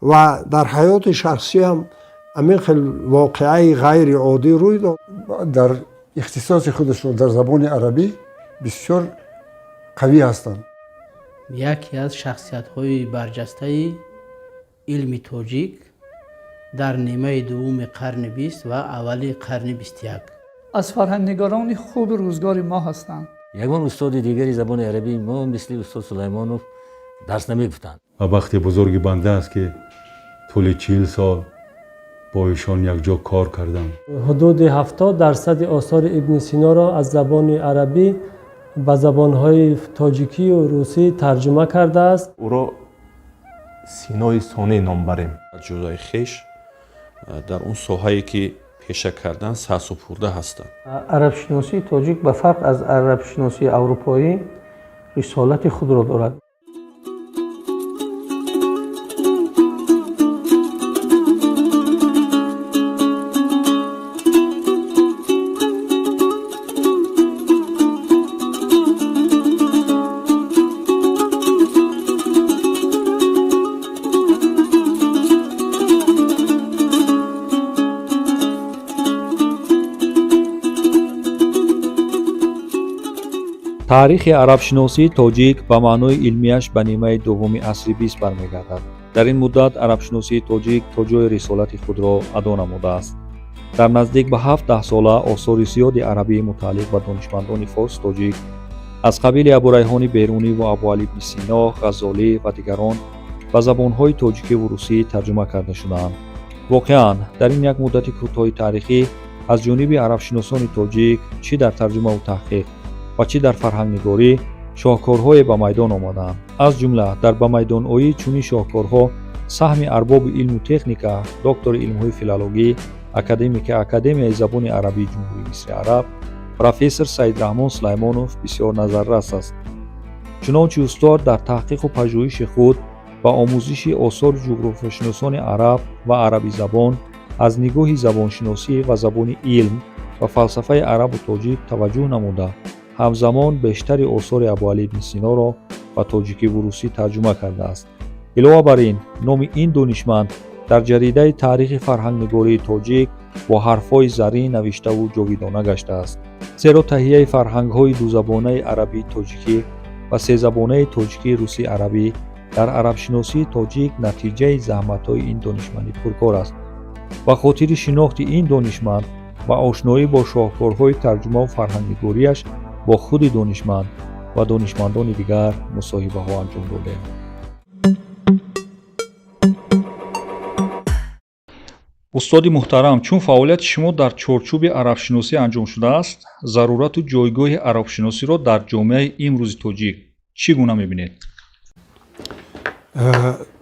Ва дар ҳаёти шахсиам ҳамин хел воқеаи ғайриоддӣ рӯй дод. Дар ихтисоси худашон, дар забони арабӣ бисёр қавӣ ҳастанд. Яке аз шахсиятҳои барҷастаи илми тоҷик дар нимаи дуввуми қарни 20 ва аввали қарни 21. Аз фарҳангнигорони хуби рӯзгори мо ҳастанд. Ягон устоди дигари забони арабии мо мисли устод Сулаймонов дарс намегуфтанд. Ва бахти бузурги банда аст, ки тӯли 40 сол бо ишон якҷо кор кардам. Ҳудуди 70% осори Ибни Синоро аз забони арабӣ ба забонҳои тоҷикию русӣ тарҷума кардааст. Ӯро Синои Сонӣ ном барем. Ҷудои хеш дар он соҳае, ки пеша кардан, сарсупурда ҳастанд. Арабшиносии тоҷик ба фарқ аз арабшиносии аврупоӣ рисолати худро дорад. Таърихи арабшиносии тоҷик ба маънои илмиаш ба нимаи дуввуми асри 20 бармегардад. Дар ин муддат арабшиносии тоҷик то ҷои рисолати худро адо намудааст. Дар наздик ба ҳафт даҳсола осори зиёди арабӣ мутааллиқ ба донишмандони форс тоҷик аз қабили Абурайҳони Берунӣ ва Абуалӣ ибни Сино, Ғаззолӣ ва дигарон ба забонҳои тоҷикиву русӣ тарҷума карда шудаанд. Воқеан, дар ин як муддати кӯтоҳи таърихӣ аз ҷониби арабшиносони тоҷик чӣ дар тарҷумаву таҳқиқ ва чӣ дар фарҳангнигорӣ шоҳкорҳое ба майдон омадаанд. Аз ҷумла дар ба майдоноии чунин шоҳкорҳо саҳми арбоби илму техника, доктори илмҳои филологӣ, академики Академияи забони арабии Ҷумҳурии Мисри Араб, профессор Саидраҳмон Сулаймонов бисёр назаррас аст. Чунончи устод дар таҳқиқу пажӯҳиши худ ба омӯзиши осори ҷуғрофиёшиносони араб ва арабизабон аз нигоҳи забоншиносӣ ва забони илм ва фалсафаи арабу тоҷик таваҷҷӯҳ намуда, ҳамзамон бештари осори Абуалӣ ибни Синоро ба тоҷикиву русӣ тарҷума кардааст. Илова бар ин, номи ин донишманд дар ҷаридаи таърихи фарҳангнигории тоҷик бо ҳарфҳои заррин навиштаву ҷовидона гаштааст, зеро таҳияи фарҳангҳои дузабонаи арабии тоҷикӣ ва сезабонаи тоҷикии русӣ арабӣ дар арабшиносии тоҷик натиҷаи заҳматҳои ин донишманди пуркор аст. Ба хотири шинохти ин донишманд ва ошноӣ бо шоҳкорҳои тарҷумаву фарҳангнигориаш бо худи донишманд ва донишмандони дигар мусоҳибаҳо анҷом додем. Устоди муҳтарам, чун фаъолияти шумо дар чорчӯби арабшиносӣ анҷом шудааст, зарурату ҷойгоҳи арабшиносиро дар ҷомеаи имрӯзи тоҷик чӣ гуна мебинед?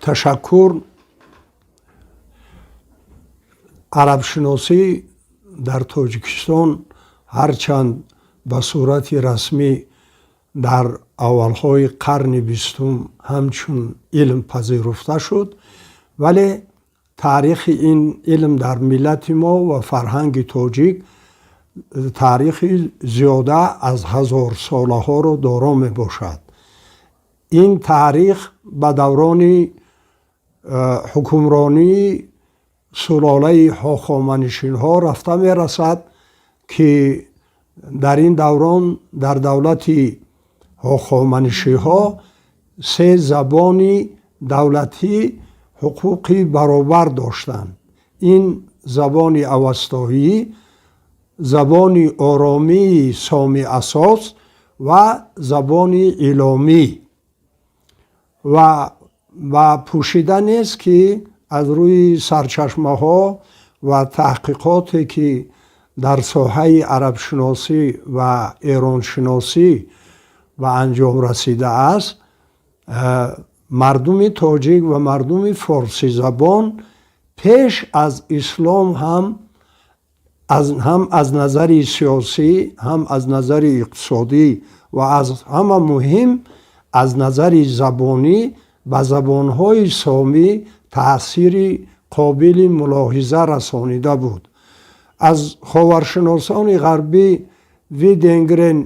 Ташаккур. Арабшиносӣ дар Тоҷикистон ҳарчанд ба сурати расмӣ дар аввалҳои қарни 20-ум ҳамчун илм пазируфта шуд, вале таърихи ин илм дар миллати мо ва фарҳанги тоҷик таърихи зиёда аз ҳазорсолаҳоро доро мебошад. Ин таърих ба даврони ҳукмронии сулолаи ҳохоманишинҳо рафта мерасад, ки дар ин даврон дар давлати ҳохоманишиҳо се забони давлатӣ ҳуқуқи баробар доштанд. Ин забони авастоӣ, забони оромии соми асос ва забони иломӣ. Ва пӯшида нест, ки аз рӯи сарчашмаҳо ва таҳқиқоте, ки дар соҳаи арабшиносӣ ва эроншиносӣ ба анҷом расидааст, мардуми тоҷик ва мардуми форсизабон пеш аз ислом ҳам аз назари сиёсӣ, ҳам аз назари иқтисодӣ ва аз ҳама муҳим аз назари забонӣ ба забонҳои сомӣ таъсири қобили мулоҳиза расонида буд. Аз ховаршиносони ғарбӣ Виденгрен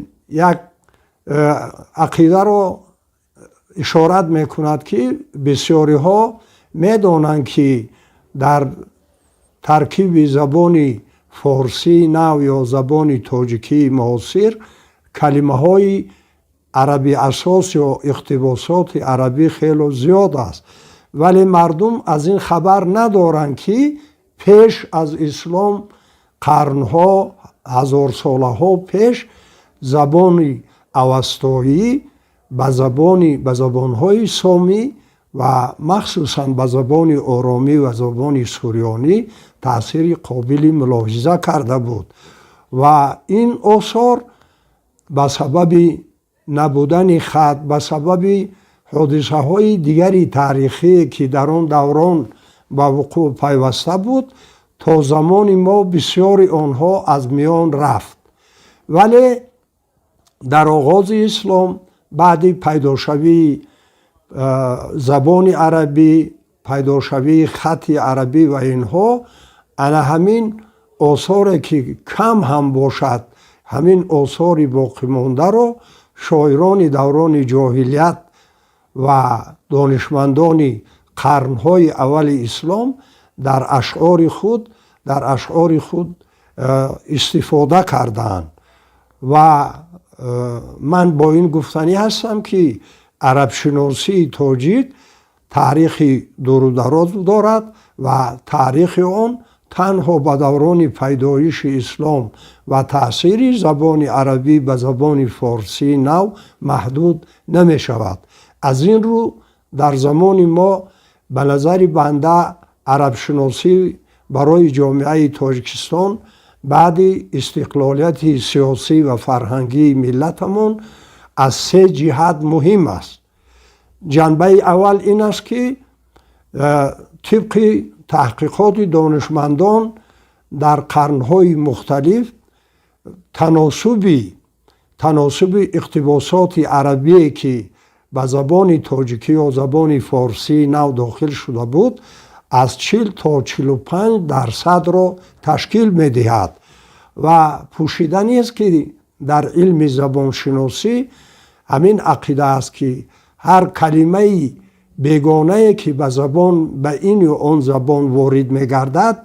як ақидаро ишорат мекунад, ки бисёриҳо Медонанд, ки дар таркиби забони форсии нав ё забони тоҷикии муосир калимаҳои араби асос ё иқтибосоти арабӣ хело зиёд аст, вале мардум аз ин хабар надоранд, ки пеш аз ислом, қарнҳо, ҳазорсолаҳо пеш забони авастоӣ ба забонҳои сомӣ ва махсусан ба забони оромӣ ва забони сурёнӣ таъсири қобили мулоҳиза карда буд. Ва ин осор ба сабаби набудани хат, ба сабаби ҳодисаҳои дигари таърихие, ки дар он даврон ба вуқӯъ пайваста буд, то замони мо бисёри онҳо аз миён рафт. Вале дар оғози ислом, баъди пайдошавии забони арабӣ, пайдошавии хати арабӣ ва инҳо, ана ҳамин осоре, ки кам ҳам бошад, ҳамин осори боқимондаро шоирони даврони ҷоҳилият ва донишмандони қарнҳои аввали ислом дар ашъори худ истифода кардаанд. Ва ман бо ин гуфтанӣ ҳастам, ки арабшиносии тоҷик таърихи дурудароз дорад ва таърихи он танҳо ба даврони пайдоиши ислом ва таъсири забони арабӣ ба забони форсии нав маҳдуд намешавад. Аз ин рӯ, дар замони мо, ба назари банда, арабшиносӣ барои ҷомеаи Тоҷикистон баъди истиқлолияти сиёсӣ ва фарҳангии миллатамон аз се ҷиҳат муҳим аст. Ҷанбаи аввал ин аст, ки тибқи таҳқиқоти донишмандон дар қарнҳои мухталиф таносуби иқтибосоти арабие, ки ба забони тоҷикӣ ё забони форсии нав дохил шуда буд, аз 40 то 45 дарсадро ташкил медиҳад. Ва пӯшида нест, ки дар илми забоншиносӣ ҳамин ақида аст, ки ҳар калимаи бегонае, ки ба ин ё он забон ворид мегардад,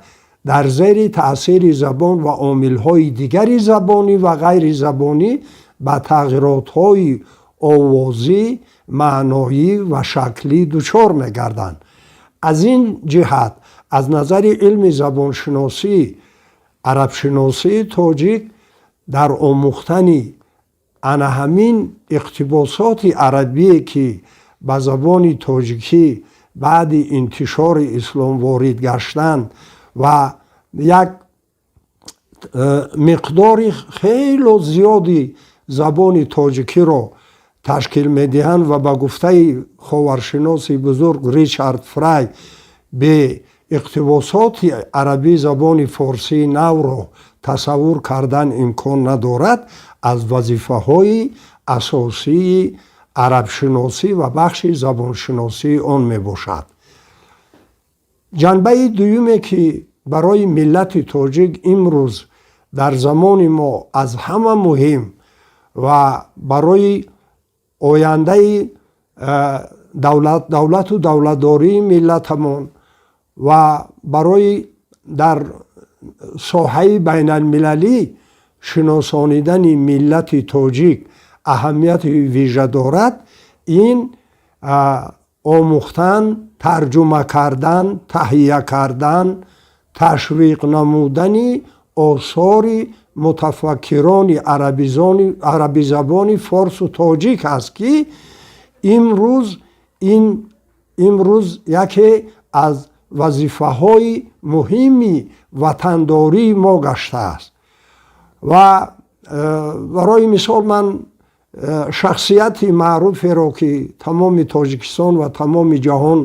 дар зери таъсири забон ва омилҳои дигари забонӣ ва ғайризабонӣ ба тағйиротҳои овозӣ, маъноӣ ва шаклӣ дучор мегарданд. Аз ин ҷиҳат, аз назари илми забоншиносӣ, арабшиносии тоҷик дар омӯхтани ана ҳамин иқтибосоти арабие, ки ба забони тоҷикӣ баъди интишори ислом ворид гаштанд ва як миқдори хело зиёди забони тоҷикиро ташкил медиҳанд, ва ба гуфтаи ховаршиноси бузург Ричард Фрай, бе иқтибосоти арабӣ забони форсии навро тасаввур кардан имкон надорад, аз вазифаҳои асосии арабшиносӣ ва бахши забоншиносии он мебошад. Ҷанбаи дуюме, ки барои миллати тоҷик имрӯз дар замони мо аз ҳама муҳим ва барои ояндаи давлату давлатдории миллатамон ва барои дар соҳаи байналмилалӣ шиносонидани миллати тоҷик аҳамияти вижа дорад, ин омӯхтан, тарҷума кардан, таҳия кардан, ташвиқ намудани осори мутафаккирони арабизабони форсу тоҷик аст, ки имрӯз яке аз вазифаҳои муҳими ватандории мо гаштааст. Ва барои мисол, ман шахсияти маъруферо, ки тамоми Тоҷикистон ва тамоми ҷаҳон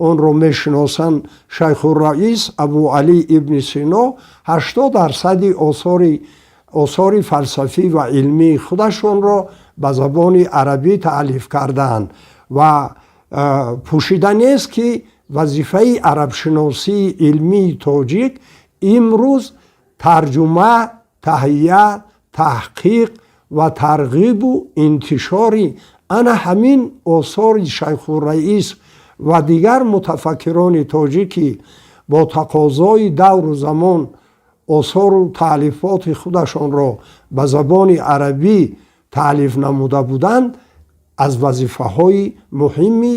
онро мешиносанд, Шайхурраис Абу Алӣ ибни Сино, 80 дарсади осори фалсафӣ ва илмии худашонро ба забони арабӣ таълиф кардаанд. Ва пӯшида нест, ки вазифаи арабшиносии илмии тоҷик имрӯз тарҷума, таҳия, таҳқиқ ва тарғибу интишори ана ҳамин осори Шайхурраис. Ва дигар мутафаккирони тоҷикӣ бо тақозои давру замон осору таълифоти худашонро ба забони арабӣ таълиф намуда буданд, аз вазифаҳои муҳими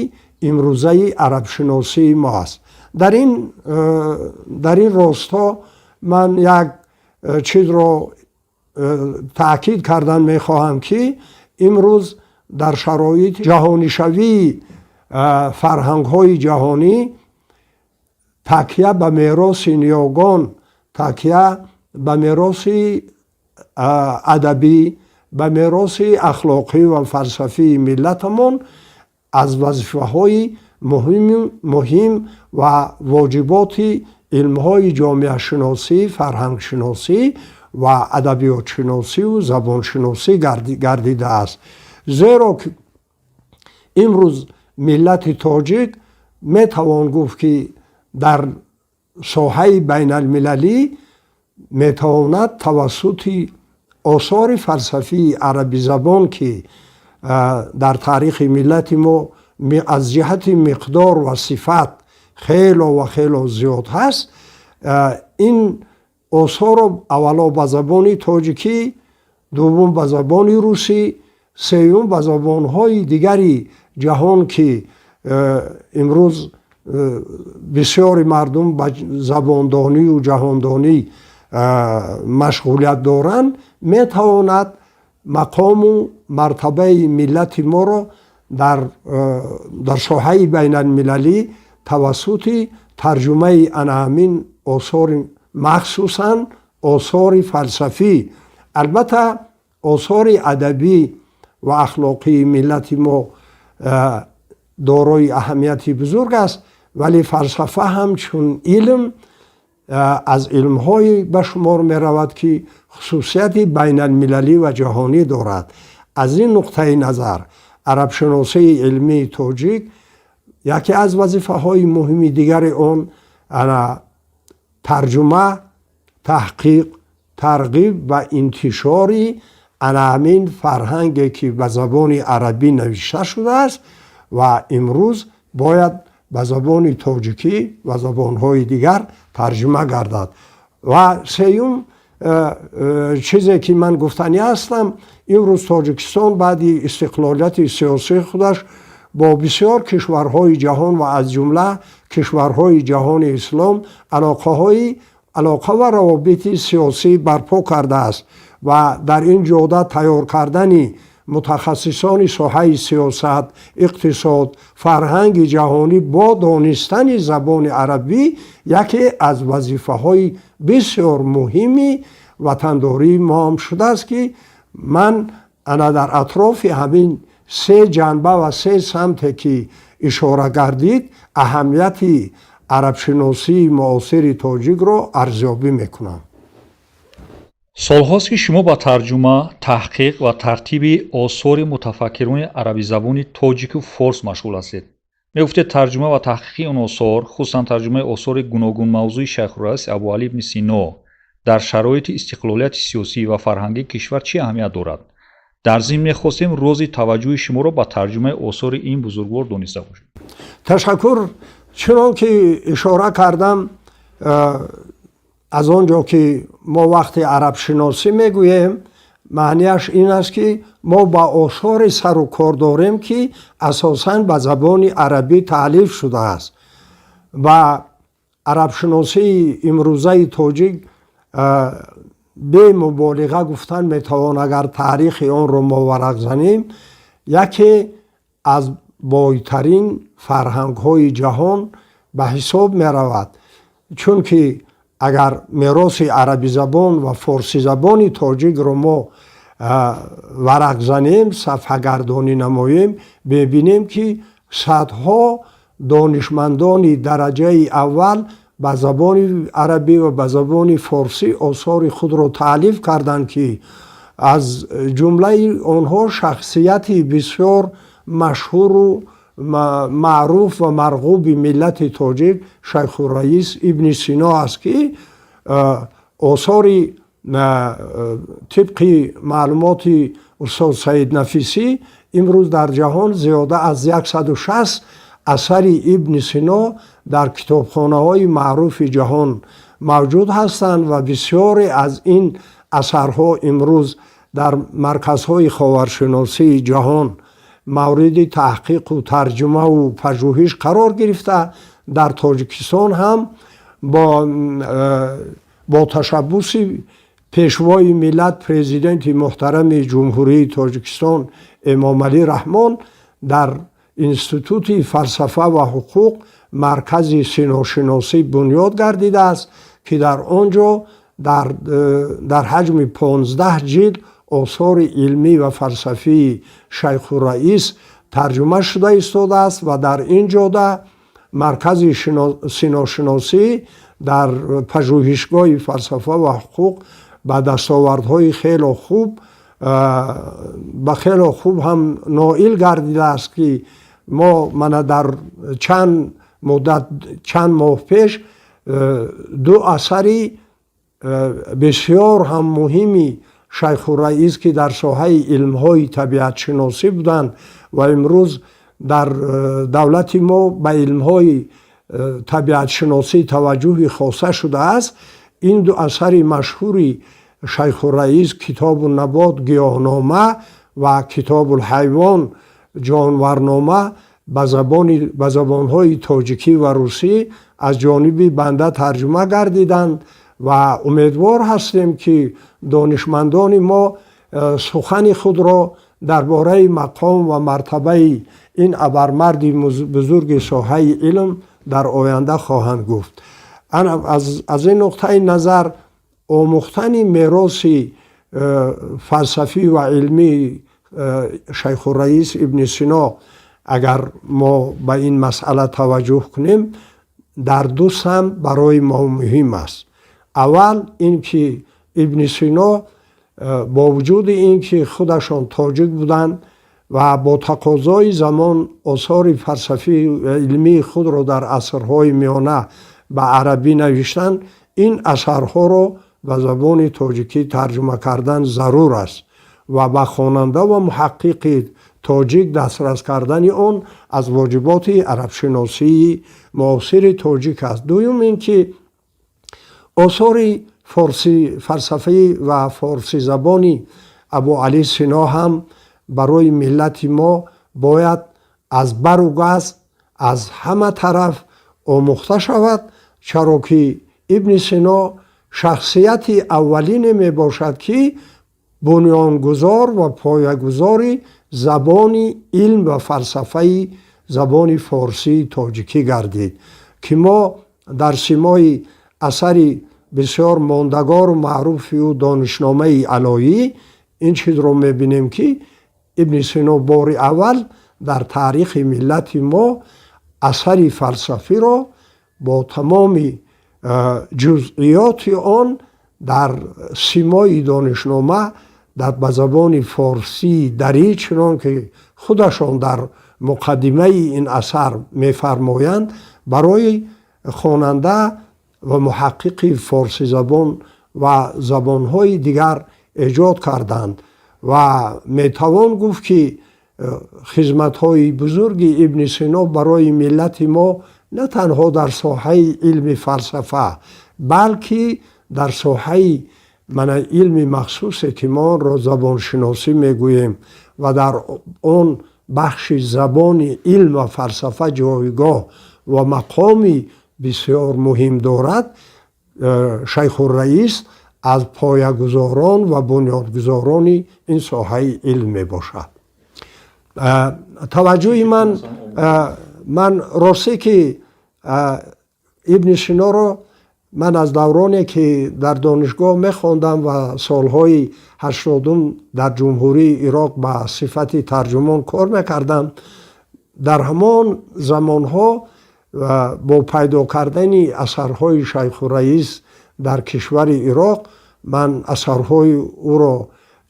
имрӯзаи арабшиносии мо аст. Дар ин росто ман як чизро таъкид кардан мехоҳам, ки имрӯз дар шароити ҷаҳонишавии фарҳангҳои ҷаҳонӣ такя ба мероси ниёгон, такя ба мероси адабӣ, ба мероси ахлоқӣ ва фалсафии миллатамон аз вазифаҳои муҳим ва воҷиботи илмҳои ҷомеашиносӣ, фарҳангшиносӣ ва адабиётшиносиву забоншиносӣ гардидааст. Зеро имрӯз миллати тоҷик метавон гуфт, ки дар соҳаи байналмилалӣ метавонад тавассути осори фалсафии арабизабон, ки дар таърихи миллати мо аз ҷиҳати миқдор ва сифат хело ва хело зиёд ҳаст, ин осорро аввало ба забони тоҷикӣ, дуввум ба забони русӣ, сеюм ба забонҳои дигари ҷаҳон, ки имрӯз бисёри мардум ба забондонию ҷаҳондонӣ машғулият доранд, метавонад мақому мартабаи миллати моро дар соҳаи байналмилалӣ тавассути тарҷумаи ана ҳамин осори, махсусан осори фалсафӣ. Албатта, осори адабӣ ва ахлоқии миллати мо дорои аҳамияти бузург аст, вале фалсафа ҳам чун илм аз илмҳое ба шумор меравад, ки хусусияти байналмилалӣ ва ҷаҳонӣ дорад. Аз ин нуқтаи назар арабшиносии илмии тоҷик яке аз вазифаҳои муҳими дигари он ана тарҷума, таҳқиқ, тарғиб ва интишори ана ҳамин фарҳанге, ки ба забони арабӣ навишта шудааст ва имрӯз бояд ба забони тоҷикӣ ва забонҳои дигар тарҷума гардад. Ва сеюм чизе, ки ман гуфтанӣ ҳастам, имрӯз Тоҷикистон баъди истиқлолияти сиёсии худаш бо бисёр кишварҳои ҷаҳон ва аз ҷумла кишварҳои ҷаҳони ислом алоқа ва равобити сиёсӣ барпо кардааст ва дар ин ҷода тайёр кардани мутахассисони соҳаи сиёсат, иқтисод, фарҳанги ҷаҳонӣ бо донистани забони арабӣ яке аз вазифаҳои бисёр муҳими ватандории мо ҳам шудааст, ки ман ана дар атрофи ҳамин се ҷанба ва се самте, ки ишора гардид, аҳамияти арабшиносии муосири тоҷикро арзёбӣ мекунам. Солҳост, ки шумо ба тарҷума, таҳқиқ ва тартиби осори мутафаккирони арабизабони тоҷику форс машғул ҳастед. Мегуфтед, тарҷума ва таҳқиқи он осор, хусусан тарҷумаи осори гуногунмавзӯи Шайхурраис Абуалӣ ибни Сино дар шароити истиқлолияти сиёсӣ ва фарҳангии кишвар чӣ аҳамият дорад? Дар зимн мехостем рози таваҷҷӯҳи шуморо ба тарҷумаи осори ин бузургвор дониста бошем. Ташаккур. Чунон ки ишора кардам, аз он ҷо ки мо вақти арабшиносӣ мегӯем, маънияш ин аст, ки мо ба осоре сару кор дорем, ки асосан ба забони арабӣ таълиф шудааст. Ва арабшиносии имрӯзаи тоҷик, бемуболиға гуфтан метавон, агар таърихи онро мо варақ занем, яке аз бойтарин фарҳангҳои ҷаҳон ба ҳисоб меравад. Чунки агар мероси арабизабон ва форсизабони тоҷикро мо варақ занем, сафҳагардонӣ намоем, мебинем, ки садҳо донишмандони дараҷаи аввал ба забони арабӣ ва ба забони форсӣ осори худро таълиф карданд, ки аз ҷумлаи онҳо шахсияти бисёр машҳуру маъруф ва марғуби миллати тоҷик Шайхурраис Ибни Сино аст, ки осори, тибқи маълумоти устод Саид Нафисӣ, имрӯз дар ҷаҳон зиёда аз 160 асари Ибни Сино дар китобхонаҳои маъруфи ҷаҳон мавҷуд ҳастанд ва бисёре аз ин асарҳо имрӯз дар марказҳои ховаршиносии ҷаҳон мавриди таҳқиқу тарҷумаву пажӯҳиш қарор гирифта, дар Тоҷикистон ҳам бо ташаббуси Пешвои миллат, Президенти муҳтарами Ҷумҳурии Тоҷикистон Эмомалӣ Раҳмон дар Институти фалсафа ва ҳуқуқ маркази синошиносӣ бунёд гардидааст, ки дар он ҷо дар ҳаҷми 15 ҷилд осори илмӣ ва фалсафии Шайхураис тарҷума шуда истодааст ва дар ин ҷода маркази синошиносӣ дар пажӯҳишгоҳи фалсафа ва ҳуқуқ ба дастовардҳои хело хуб ба хело хуб ҳам ноил гардидааст, ки мо мана дар чанд муддат, чанд моҳ пеш ду асари бисёр ҳам муҳими Шайхураис, ки дар соҳаи илмҳои табиатшиносӣ буданд ва имрӯз дар давлати мо ба илмҳои табиатшиносӣ таваҷҷӯҳи хоса шудааст, ин ду асари машҳури Шайхураис, Китобу набот, гиёҳнома, ва Китобулҳайвон, ҷонварнома, ба забонҳои тоҷикӣ ва русӣ аз ҷониби банда тарҷума гардиданд ва умедвор ҳастем, ки донишмандони мо сухани худро дар бораи мақом ва мартабаи ин абармарди бузурги соҳаи илм дар оянда хоҳанд гуфт. Аз ин нуқтаи назар омӯхтани мероси фалсафӣ ва илмии Шайхураис Ибни Сино, агар мо ба ин масъала таваҷҷӯҳ кунем, дар ду самт барои мо муҳим аст. Аввал ин ки Ибни Сино бо вуҷуди ин ки худашон тоҷик буданд ва бо тақозои замон осори фалсафӣ ва илмии худро дар асрҳои миёна ба арабӣ навиштанд, ин асарҳоро ба забони тоҷикӣ тарҷума кардан зарур аст ва ба хонанда ва муҳаққиқи тоҷик дастрас кардани он аз воҷиботи арабшиносии муосири тоҷик аст. Дуюм ин ки осори форсӣ, фалсафӣ ва форсизабони Абуалӣ Сино ҳам барои миллати мо бояд аз бару газ аз ҳама тараф омӯхта шавад, чаро ки Ибни Сино шахсияти аввалине мебошад, ки бунёнгузор ва поягузори забони илм ва фалсафаи забони форсии тоҷикӣ гардид, ки мо дар симои асари бисёр мондагору маъруфи ӯ, Донишномаи Алоӣ, ин чизро мебинем, ки Ибни Сино бори аввал дар таърихи миллати мо асари фалсафиро бо тамоми ҷузъиёти он дар симои донишнома дар ба забони форсии дарӣ, чунон ки худашон дар муқаддимаи ин асар мефармоянд, барои хонанда ва муҳаққиқи форсизабон ва забонҳои дигар эҷод карданд. Ва метавон гуфт, ки хизматҳои бузурги Ибни Сино барои миллати мо на танҳо дар соҳаи илми фалсафа, балки дар соҳаи мана илми махсусе, ки мо онро забоншиносӣ мегӯем ва дар он бахши забони илм ва фалсафа ҷойгоҳ ва мақоми бисёр муҳим дорад, Шайхурраис аз поягузорон ва бунёдгузорони ин соҳаи илм мебошад. Таваҷҷӯҳи ман ростӣ ки Ибни Синоро ман аз давроне, ки дар донишгоҳ мехондам ва солҳои 80-ум дар Ҷумҳурии Ироқ ба сифати тарҷумон кор мекардам, дар ҳамон замонҳо бо пайдо кардани асарҳои Шайхураис дар кишвари Ироқ ман асарҳои ӯро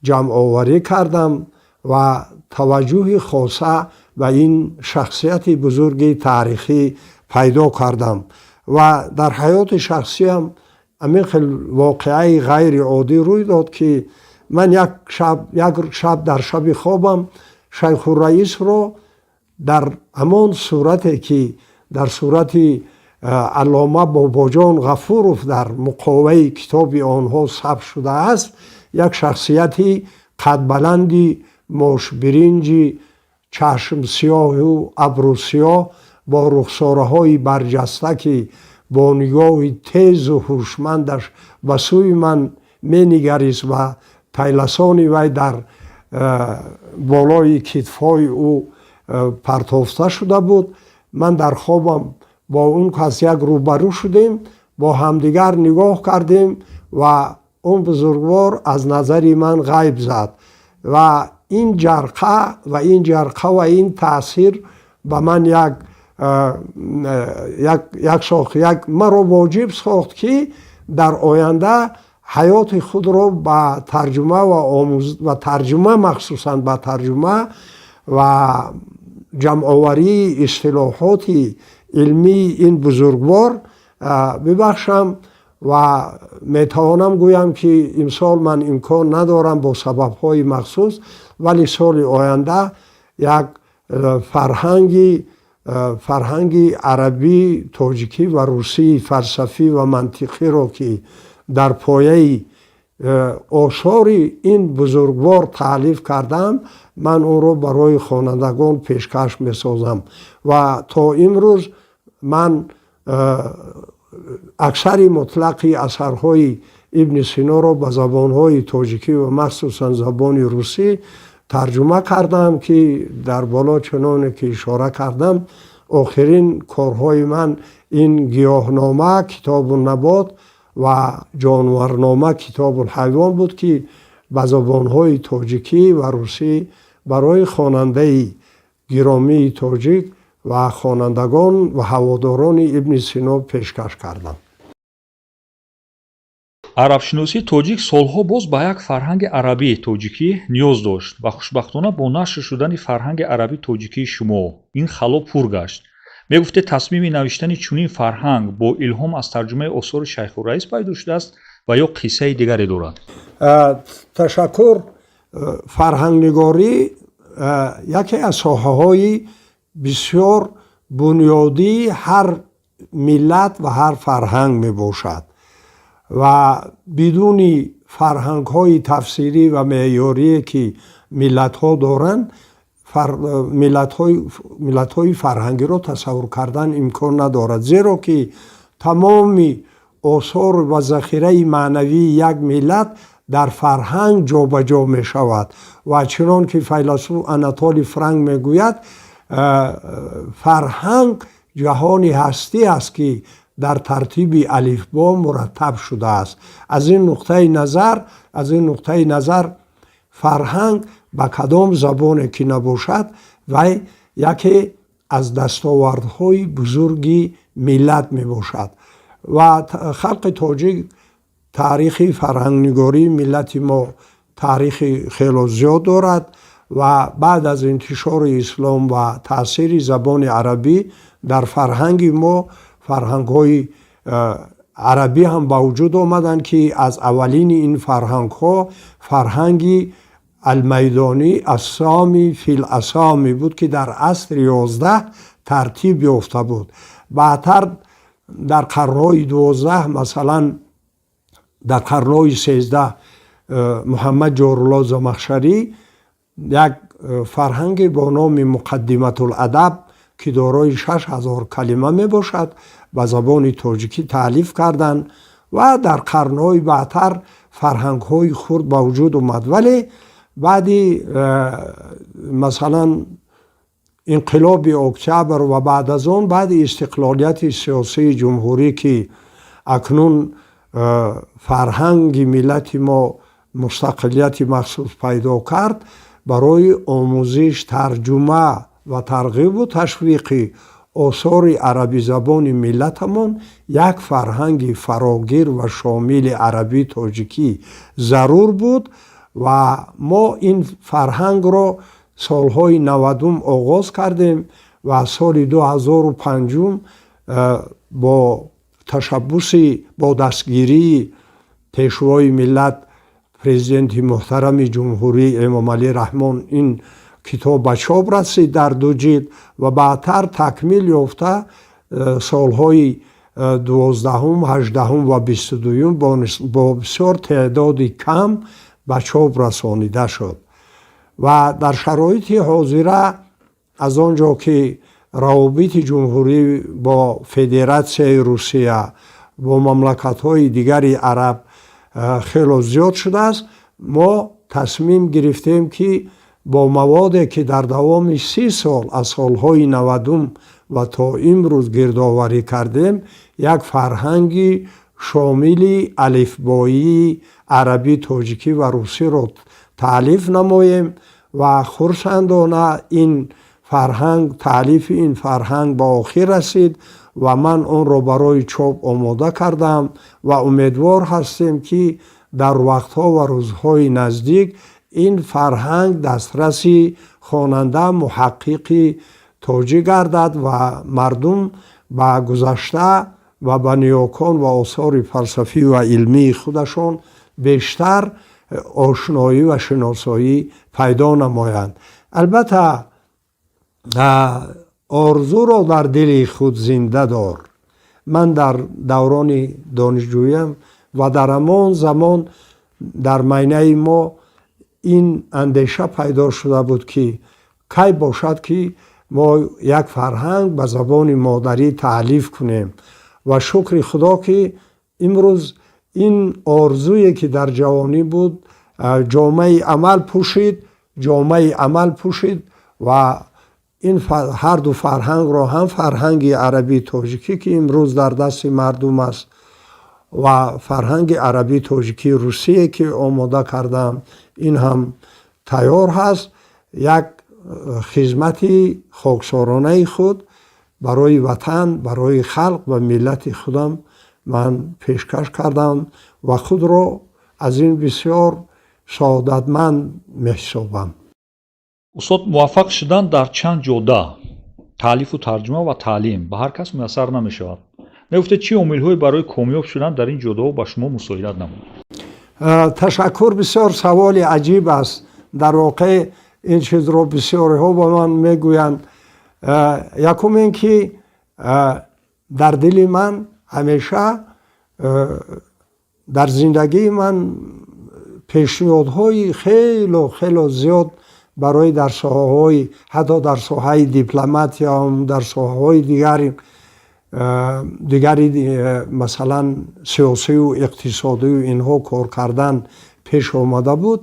ҷамъоварӣ кардам ва таваҷҷӯҳи хоса ба ин шахсияти бузурги таърихӣ пайдо кардам. Ва дар ҳаёти шахсиям ҳамин хел воқеаи ғайриоддӣ рӯй дод, ки ман як шаб дар шаби хобам Шайхураисро Дар ҳамон сурате, ки дар сурати Аллома Бобоҷон Ғафуров дар муқоваи китоби онҳо сабт шудааст, як шахсияти қадбаланди мошбиринҷи чашмсиёҳу абрӯсиёҳ бо рухсораҳои барҷаста, ки бо нигоҳи тезу ҳушмандаш ба сӯи ман менигарист ва тайласони вай дар болои китфҳои ӯ партофта шуда буд. Ман дар хобам бо он кас як рӯбарӯ шудем, бо ҳамдигар нигоҳ кардем ва он бузургвор аз назари ман ғайб зад. Ва ин ҷарқа ва ин ҷарқа ва ин таъсир ба ман як сохт, як маро воҷиб сохт, ки дар оянда ҳаёти худро ба тарҷума ва омӯз ва тарҷума, махсусан ба тарҷума ва ҷамъоварии истилоҳоти илмии ин бузургвор бибахшам. Ва метавонам гӯям, ки имсол ман имкон надорам бо сабабҳои махсус, вале соли оянда як фарҳанги арабӣ, тоҷикӣ ва русии фалсафӣ ва мантиқиро, ки дар пояи осори ин бузургвор таълиф кардам, ман онро барои хонандагон пешкаш месозам. Ва то имрӯз ман аксари мутлақи асарҳои Ибни Синоро ба забонҳои тоҷикӣ ва махсусан забони русӣ тарҷума кардам, ки дар боло чуноне ки ишора кардам, охирин корҳои ман ин Гиёҳнома, Китобу набот, ва Ҷонварнома, Китобулҳайвон буд, ки ба забонҳои тоҷикӣ ва русӣ барои хонандаи гиромии тоҷик ва хонандагон ва ҳаводорони Ибни Сино пешкаш кардам. Арабшиносии тоҷик солҳо боз ба як фарҳанги арабии тоҷикӣ ниёз дошт ва хушбахтона бо нашр шудани фарҳанги арабии тоҷикии шумо ин хало пур гашт. Мегуфтед, тасмими навиштани чунин фарҳанг бо илҳом аз тарҷумаи осори Шайхурраис пайдо шудааст ва ё қиссаи дигаре дорад? Ташаккур. Фарҳангнигорӣ яке аз соҳаҳои бисёр бунёдии ҳар миллат ва ҳар фарҳанг мебошад ва бидуни фарҳангҳои тафсирӣ ва меъёрие, ки миллатҳо доранд, миллатҳои фарҳангиро тасаввур кардан имкон надорад, зеро ки тамоми осор ва захираи маънавии як миллат дар фарҳанг ҷобаҷо мешавад. Ва чунон ки файласуф Анатолий Франк мегӯяд, фарҳанг ҷаҳони ҳастӣ аст, ки дар тартиби алифбо мураттаб шудааст. Аз ин нуқтаи назар фарҳанг ба кадом забоне ки набошад, вай яке аз дастовардҳои бузурги миллат мебошад. Ва халқи тоҷик, таърихи фарҳангнигории миллати мо таърихи хело зиёд дорад ва баъд аз интишори ислом ва таъсири забони арабӣ дар фарҳанги мо фарҳангҳои арабӣ ҳам ба вуҷуд омаданд, ки аз аввалини ин фарҳангҳо фарҳанги Алмайдонӣ Ассоми фил асоми буд, ки дар асри 11 тартиб ёфта буд. Баъдтар дар қарнҳои 12, масалан, дар қарнҳои 13 Муҳаммад Ҷорулло Замахшарӣ як фарҳанге бо номи Муқаддиматуладаб, ки дорои 6000 калима мебошад, ба забони тоҷикӣ таълиф карданд. Ва дар қарнҳои баъдтар фарҳангҳои хурд ба вуҷуд омад. Вале баъди, масалан, инқилоби октябр ва баъд аз он, баъди истиқлолияти сиёсии ҷумҳурӣ, ки акнун фарҳанги миллати мо мустақилияти махсус пайдо кард, барои омӯзиш, тарҷума ва тарғибу ташвиқи осори арабизабони миллатамон як фарҳанги фарогир ва шомили арабӣ тоҷикӣ зарур буд. Ва мо ин фарҳангро солҳои 90-ум оғоз кардем ва соли 2005-ум бо ташаббуси, бо дастгирии Пешвои миллат, Президенти муҳтарами ҷумҳурӣ Эмомалӣ Раҳмон ин Китоб ба чоп расид дар ду ҷилд ва баъдтар такмил ёфта солҳои 12-ум, 18-ум ва 22-юм бо бисёр теъдоди кам ба чоп расонида шуд. Ва дар шароити ҳозира, аз он ҷо ки равобити ҷумҳурӣ бо Федератсияи Русия, бо мамлакатҳои дигари араб хело зиёд шудааст, мо тасмим гирифтем, ки бо маводе, ки дар давоми 30 сол, аз солҳои 90-ум ва то имрӯз гирдоварӣ кардем, як фарҳанги шомили алифбоии арабӣ, тоҷикӣ ва русиро таълиф намоем. Ва хурсандона ин фарҳанг, таълифи ин фарҳанг ба охир расид ва ман онро барои чоп омода кардам ва умедвор ҳастем, ки дар вақтҳо ва рӯзҳои наздик ин фарҳанг дастраси хонанда, муҳаққиқи тоҷик гардад ва мардум ба гузашта ва ба ниёкон ва осори фалсафӣ ва илмии худашон бештар ошноӣ ва шиносоӣ пайдо намоянд. Албатта, орзуро дар дили худ зинда дор. Ман дар даврони донишҷӯям ва дар ҳамон замон дар майнаи мо ин андеша пайдо шуда буд, ки кай бошад, ки мо як фарҳанг ба забони модарӣ таълиф кунем. Ва шукри Худо, ки имрӯз ин орзуе, ки дар ҷавонӣ буд, ҷомаи амал пӯшид, ҷомаи амал пӯшид ва ин ҳарду фарҳангро, ҳам фарҳанги арабии тоҷикӣ, ки имрӯз дар дасти мардум аст, ва фарҳанги арабии тоҷикии русие, ки омода кардам, ин ҳам тайёр ҳаст, як хизмати хоксоронаи худ барои ватан, барои халқ ва миллати худам ман пешкаш кардам ва худро аз ин бисёр саодатманд меҳисобам. Устод, муваффақ шудан дар чанд ҷода, таълифу тарҷума ва таълим, ба ҳар кас муяссар намешавад. Мегуфтед, чӣ омилҳое барои комёб шудан дар ин ҷодаҳо ба шумо мусоидат намуд? Ташаккур, бисёр саволи аҷиб аст. Дар воқеъ ин чизро бисёриҳо ба ман мегӯянд. Якум ин ки дар дили ман ҳамеша, дар зиндагии ман пешниҳодҳои хело хело зиёд барои дар соҳаҳои, ҳатто дар соҳаи дипломатиям, дар соҳаҳои дигари, масалан, сиёсию иқтисодию инҳо кор кардан пеш омада буд,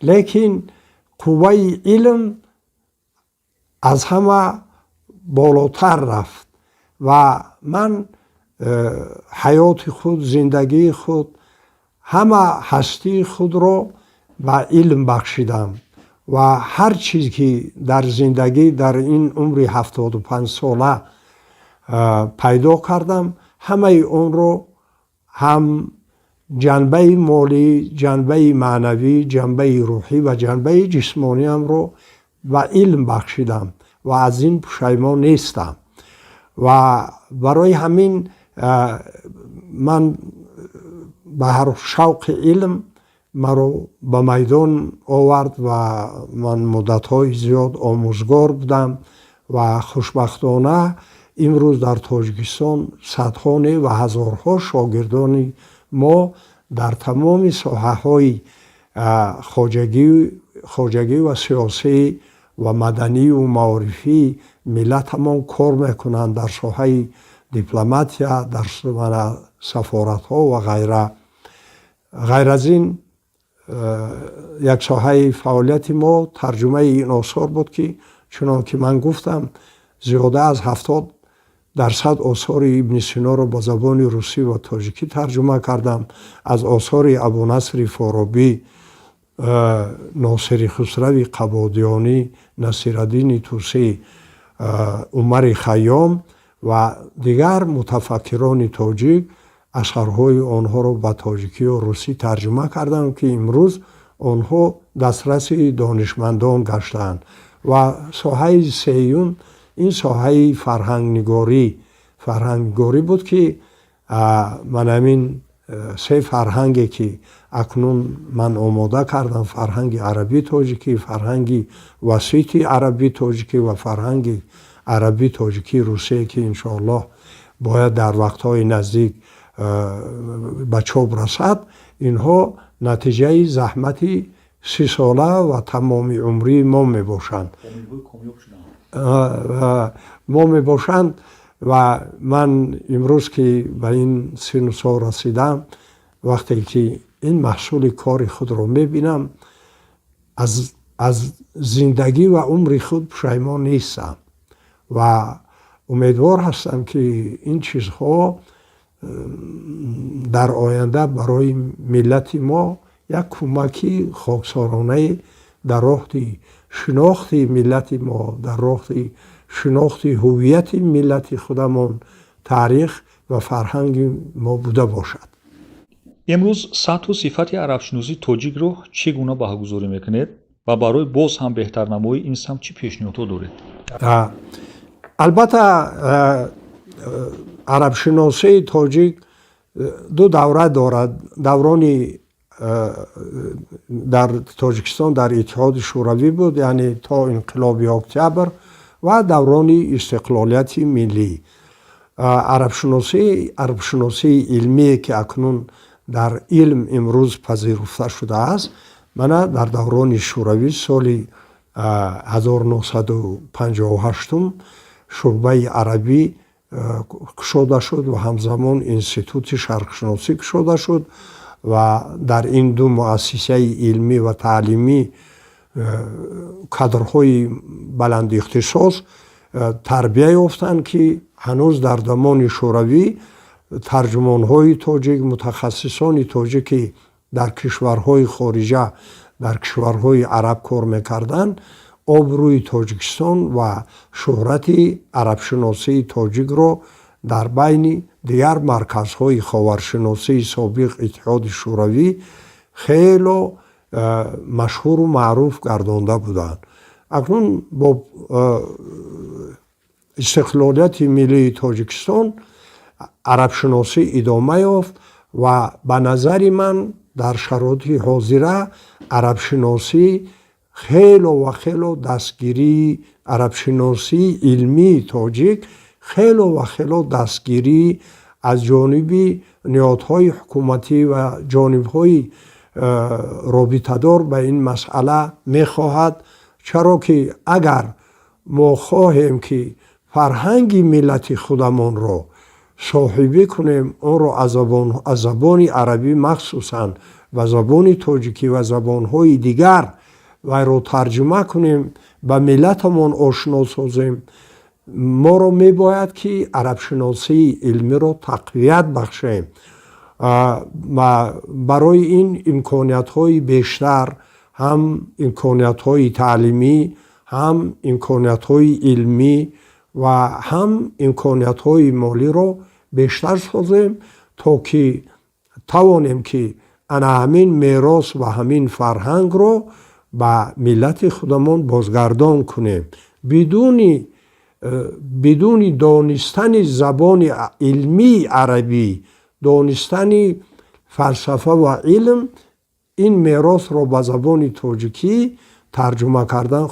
лекин қувваи илм аз ҳама болотар рафт ва ман ҳаёти худ, зиндагии худ, ҳама ҳастии худро ба илм бахшидам ва ҳар чиз, ки дар зиндагӣ дар ин умри 75-сола пайдо кардам, ҳамаи онро, ҳам ҷанбаи молӣ, ҷанбаи маънавӣ, ҷанбаи рӯҳӣ ва ҷанбаи ҷисмониамро ба илм бахшидам ва аз ин пушаймон нестам. Ва барои ҳамин ман ба ҳар шавқи илм маро ба майдон овард ва ман муддатҳои зиёд омӯзгор будам ва хушбахтона имрӯз дар Тоҷикистон садҳо не ва ҳазорҳо шогирдони мо дар тамоми соҳаҳои хоҷагӣ ва сиёсӣ ва маданию маорифии миллатамон кор мекунанд, дар соҳаи дипломатия, дар сафоратҳо ва ғайра. Ғайр аз ин, як соҳаи фаъолияти мо тарҷумаи ин осор буд, ки чунон ки ман гуфтам, зиёда аз 70% осори Ибни Синоро ба забони русӣ ва тоҷикӣ тарҷума кардам. Аз осори Абунасри Форобӣ, Носири Хусрави Қабодиёнӣ, Насираддини Тусӣ, Умари Хайём ва дигар мутафаккирони тоҷик, асарҳои онҳоро ба тоҷикию русӣ тарҷума кардам, ки имрӯз онҳо дастраси донишмандон гаштаанд. Ва соҳаи сеюм ин соҳаи фарҳангнигорӣ буд, ки ман ҳамин Се фарҳанге, ки акнун ман омода кардам, фарҳанги арабӣ тоҷикӣ, фарҳанги васити арабӣ тоҷикӣ ва фарҳанги арабӣ тоҷикӣ русия, ки иншоаллоҳ бояд дар вақтҳои наздик ба чоп расад, инҳо натиҷаи заҳмати 30сола ва тамоми умрии мо мебошанд. Ва ман имрӯз, ки ба ин сину сол расидам, вақте ки ин маҳсули кори худро мебинам, аз зиндагӣ ва умри худ пушаймон нестам ва умедвор ҳастам, ки ин чизҳо дар оянда барои миллати мо як кӯмаки хоксоронае дар роҳи шинохти миллати мо, дар роҳи шинохти ҳуввияти миллати худамон, таърих ва фарҳанги мо буда бошад. Имрӯз сатҳу сифати арабшиносии тоҷикро чӣ гуна баҳогузорӣ мекунед ва барои боз ҳам беҳтарнамоии ин самт чӣ пешниҳодҳо доред? Албатта, арабшиносии тоҷик ду давра дорад: даврони дар Тоҷикистон дар Иттиҳоди Шӯравӣ буд, яъне то инқилоби Октябр, ва даврони истиқлолияти миллӣ. Арабшиносии илмие, ки акнун дар илм имрӯз пазируфта шудааст, мана дар даврони Шӯравӣ соли 1958 шӯъбаи арабӣ кушода шуд ва ҳамзамон Институти шарқшиносӣ кушода шуд ва дар ин ду муассисаи илмӣ ва таълимӣ кадрҳои баландихтисос тарбия ёфтанд, ки ҳанӯз дар замони Шӯравӣ тарҷумонҳои тоҷик, мутахассисони тоҷикӣ дар кишварҳои хориҷа, дар кишварҳои араб кор мекарданд, обрӯи Тоҷикистон ва шӯҳрати арабшиносии тоҷикро дар байни дигар марказҳои ховаршиносии собиқ Иттиҳоди Шӯравӣ хело машҳуру маъруф гардонда буданд. Акнун бо истиқлолияти миллии Тоҷикистон арабшиносӣ идома ёфт ва ба назари ман дар шароити ҳозира арабшиносӣ хело ва хело дастгирии арабшиносии илмии тоҷик хело ва хело дастгирӣ аз ҷониби ниҳодҳои ҳукуматӣ ва ҷонибҳои робитадор ба ин масъала мехоҳад. Чаро ки агар мо хоҳем, ки фарҳанги миллати худамонро соҳибӣ кунем, онро аз забони арабӣ махсусан ба забони тоҷикӣ ва забонҳои дигар вайро тарҷума кунем, ба миллатамон ошно созем, моро мебояд, ки арабшиносии илмиро тақвият бахшем ва барои ин имкониятҳои бештар, ҳам имкониятҳои таълимӣ, ҳам имкониятҳои илмӣ ва ҳам имкониятҳои молиро бештар созем, то ки тавонем, ки ана ҳамин мерос ва ҳамин фарҳангро ба миллати худамон бозгардон кунем. Бидуни донистани забони илмии арабӣ, донистани фалсафа ва илм, ин меросро ба забони тоҷикӣ тарҷума кардан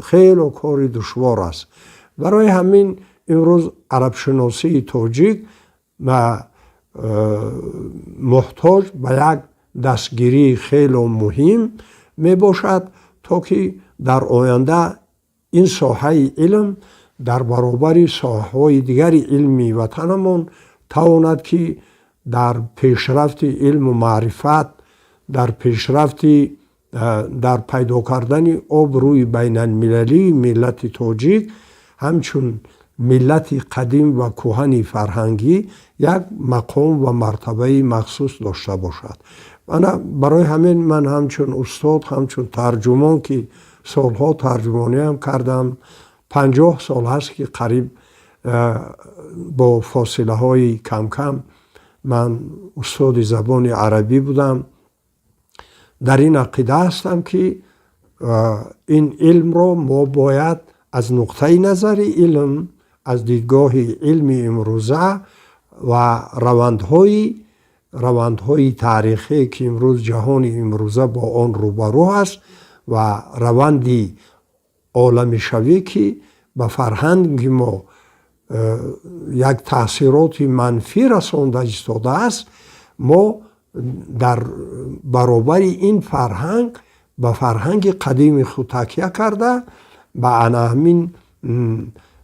хело кори душвор аст. Барои ҳамин имрӯз арабшиносии тоҷик муҳтоҷ ба як дастгирии хело муҳим мебошад, то ки дар оянда ин соҳаи илм дар баробари соҳаҳои дигари илми ватанамон тавонад, ки дар пешрафти илму маърифат, дар пешрафти, дар пайдо кардани обрӯи байналмилалии миллати тоҷик ҳамчун миллати қадим ва кӯҳани фарҳангӣ як мақом ва мартабаи махсус дошта бошад. Ана барои ҳамин ман ҳамчун устод, ҳамчун тарҷумон, ки солҳо тарҷумониам кардам, 50 сол ҳаст, ки қариб бо фосилаҳои камкам ман устоди забони арабӣ будам, дар ин ақида ҳастам, ки ин илмро мо бояд аз нуқтаи назари илм, аз дидгоҳи илми имрӯза ва равандҳои равандҳои таърихие, ки имрӯз ҷаҳони имрӯза бо он рӯбарӯ аст, ва раванди оламишавӣ, ки ба фарҳанги мо як таъсироти манфӣ расонда истодааст, мо дар баробари ин фарҳанг ба фарҳанги қадими худ такя карда, ба ана ҳамин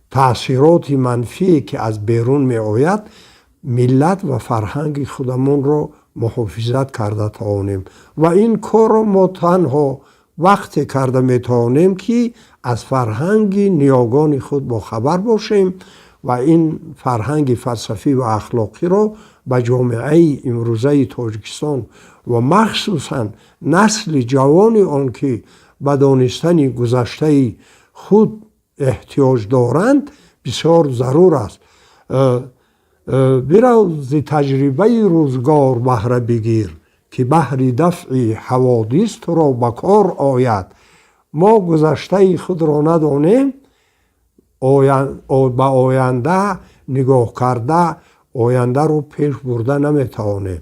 таъсироти манфие, ки аз берун меояд, миллат ва фарҳанги худамонро муҳофизат карда тавонем. Ва ин корро мо танҳо вақте карда метавонем, ки аз фарҳанги ниёгони худ бохабар бошем ва ин фарҳанги фалсафӣ ва ахлоқиро ба ҷомеаи имрӯзаи Тоҷикистон ва махсусан насли ҷавони он, ки ба донистани гузаштаи худ эҳтиёҷ доранд, бисёр зарур аст. Бирав, зи таҷрибаи рӯзгор баҳра бигир, ки баҳри дафъи ҳаводис туро ба кор ояд. Мо гузаштаи худро надонем, ба оянда нигоҳ карда, ояндаро пеш бурда наметавонем.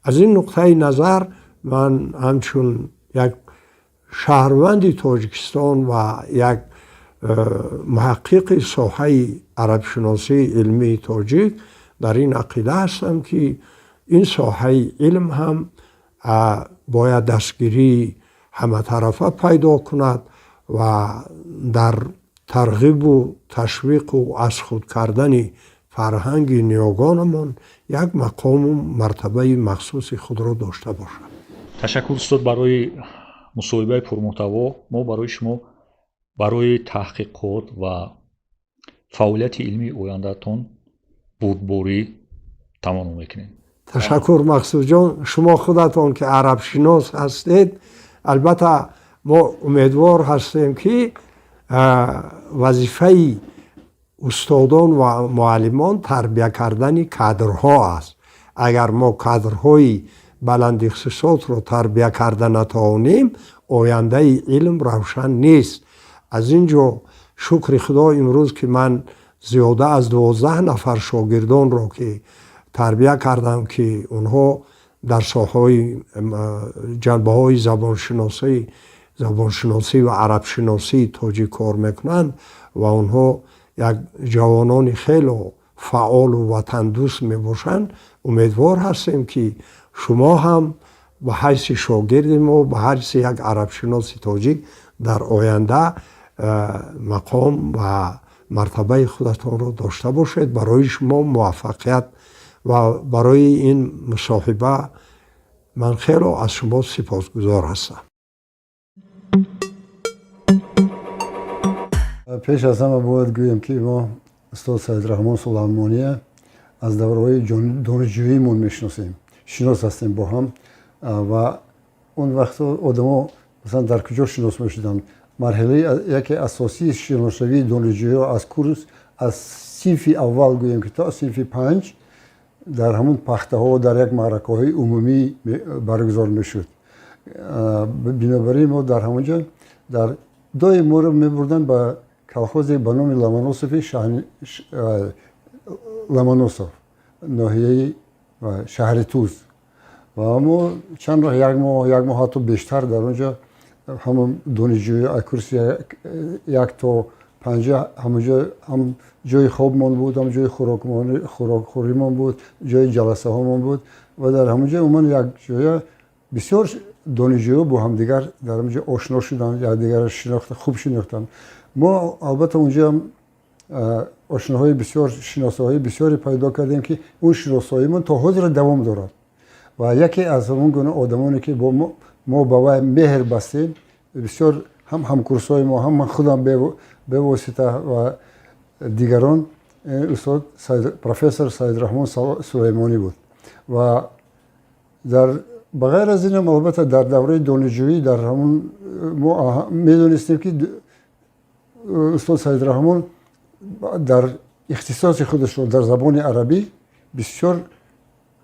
Аз ин нуқтаи назар ман ҳамчун як шаҳрванди Тоҷикистон ва як муҳаққиқи соҳаи арабшиносии илмии тоҷик дар ин ақида ҳастам, ки ин соҳаи илм ҳам бояд дастгирии ҳаматарафа пайдо кунад ва дар тарғибу ташвиқу аз худ кардани фарҳанги ниёгонамон як мақому мартабаи махсуси худро дошта бошад. Ташаккур, устод, барои мусоҳибаи пурмуҳтаво. Мо барои шумо барои таҳқиқот ва фаъолияти илмии ояндаатон бурдборӣ таманно мекунем. Ташаккур, Мақсудҷон. Шумо худатон, ки арабшинос ҳастед, албатта мо умедвор ҳастем, ки вазифаи устодон ва муаллимон тарбия кардани кадрҳо аст. Агар мо кадрҳои баландихтисосро тарбия карда натавонем, ояндаи илм равшан нест. Аз ин ҷо, шукри Худо, имрӯз ки ман зиёда аз 12 нафар шогирдонро ки тарбия кардам, ки онҳо дар соҳаҳои ҷанбаҳои забоншиносӣ ва арабшиносии тоҷик кор мекунанд ва онҳо як ҷавонони хело фаъолу ватандӯст мебошанд, умедвор ҳастем, ки шумо ҳам ба ҳайси шогирди мо, ба ҳайси як арабшиноси тоҷик дар оянда мақом ва мартабаи худатонро дошта бошед. Барои шумо муваффақият ва барои ин мусоҳиба ман хело аз шумо сипосгузор ҳастам. Пеш аз ҳама бояд гӯем, ки мо устод Саидраҳмон Сулаймония аз давраҳои донишҷӯиимон мешиносем, шинос ҳастем бо ҳам. Ва он вақтҳо одамо масалан дар куҷо шинос мешуданд? Марҳилаи яке асосии шиносшавии донишҷӯиҳо аз курс, аз синфи аввал гӯем ки то синфи панҷ, дар ҳамун пахтаҳо, дар як маъракаҳои умумӣ баргузор мешуд. Бинобар ин мо дар ҳамон ҷо дар доим моро мебурданд ба колхозе ба номи Ломоносови, Ломоносов, ноҳияи шаҳри Туз. Ва мо чанд вақт, як моҳ, як моҳ ҳатто бештар, дар он ҷо ҳама донишҷӯи курси як то панҷа ҳамонҷо ҳам ҷои хобмон буд, ҳам ҷои хӯрокхӯримон буд, ҷои ҷаласаҳомон буд. Ва дар ҳамонҷо умуман як ҷоя бисёр донишҷӯҳо бо ҳамдигар дар ҳамонҷо ошно шуданд, якдигарро хуб шинохтанд. Мо албатта онҷо ҳам ошноҳои бисёр, шиносоҳои бисёре пайдо кардем, ки он шиносоимон то ҳозир давом дорад. Ва яке аз ҳамон гуна одамоне, ки бо мо ба вай меҳр бастем, бисёр ҳам ҳамкурсҳои мо, ҳам ман худам бевосита ва дигарон, устод профессор Саидраҳмон Сулаймонӣ буд. Ва дар ба ғайр аз инам, албатта, дар давраи донишҷӯӣ дар ҳамон мо медонистем, ки устод Саидраҳмон дар ихтисоси худашон дар забони арабӣ бисёр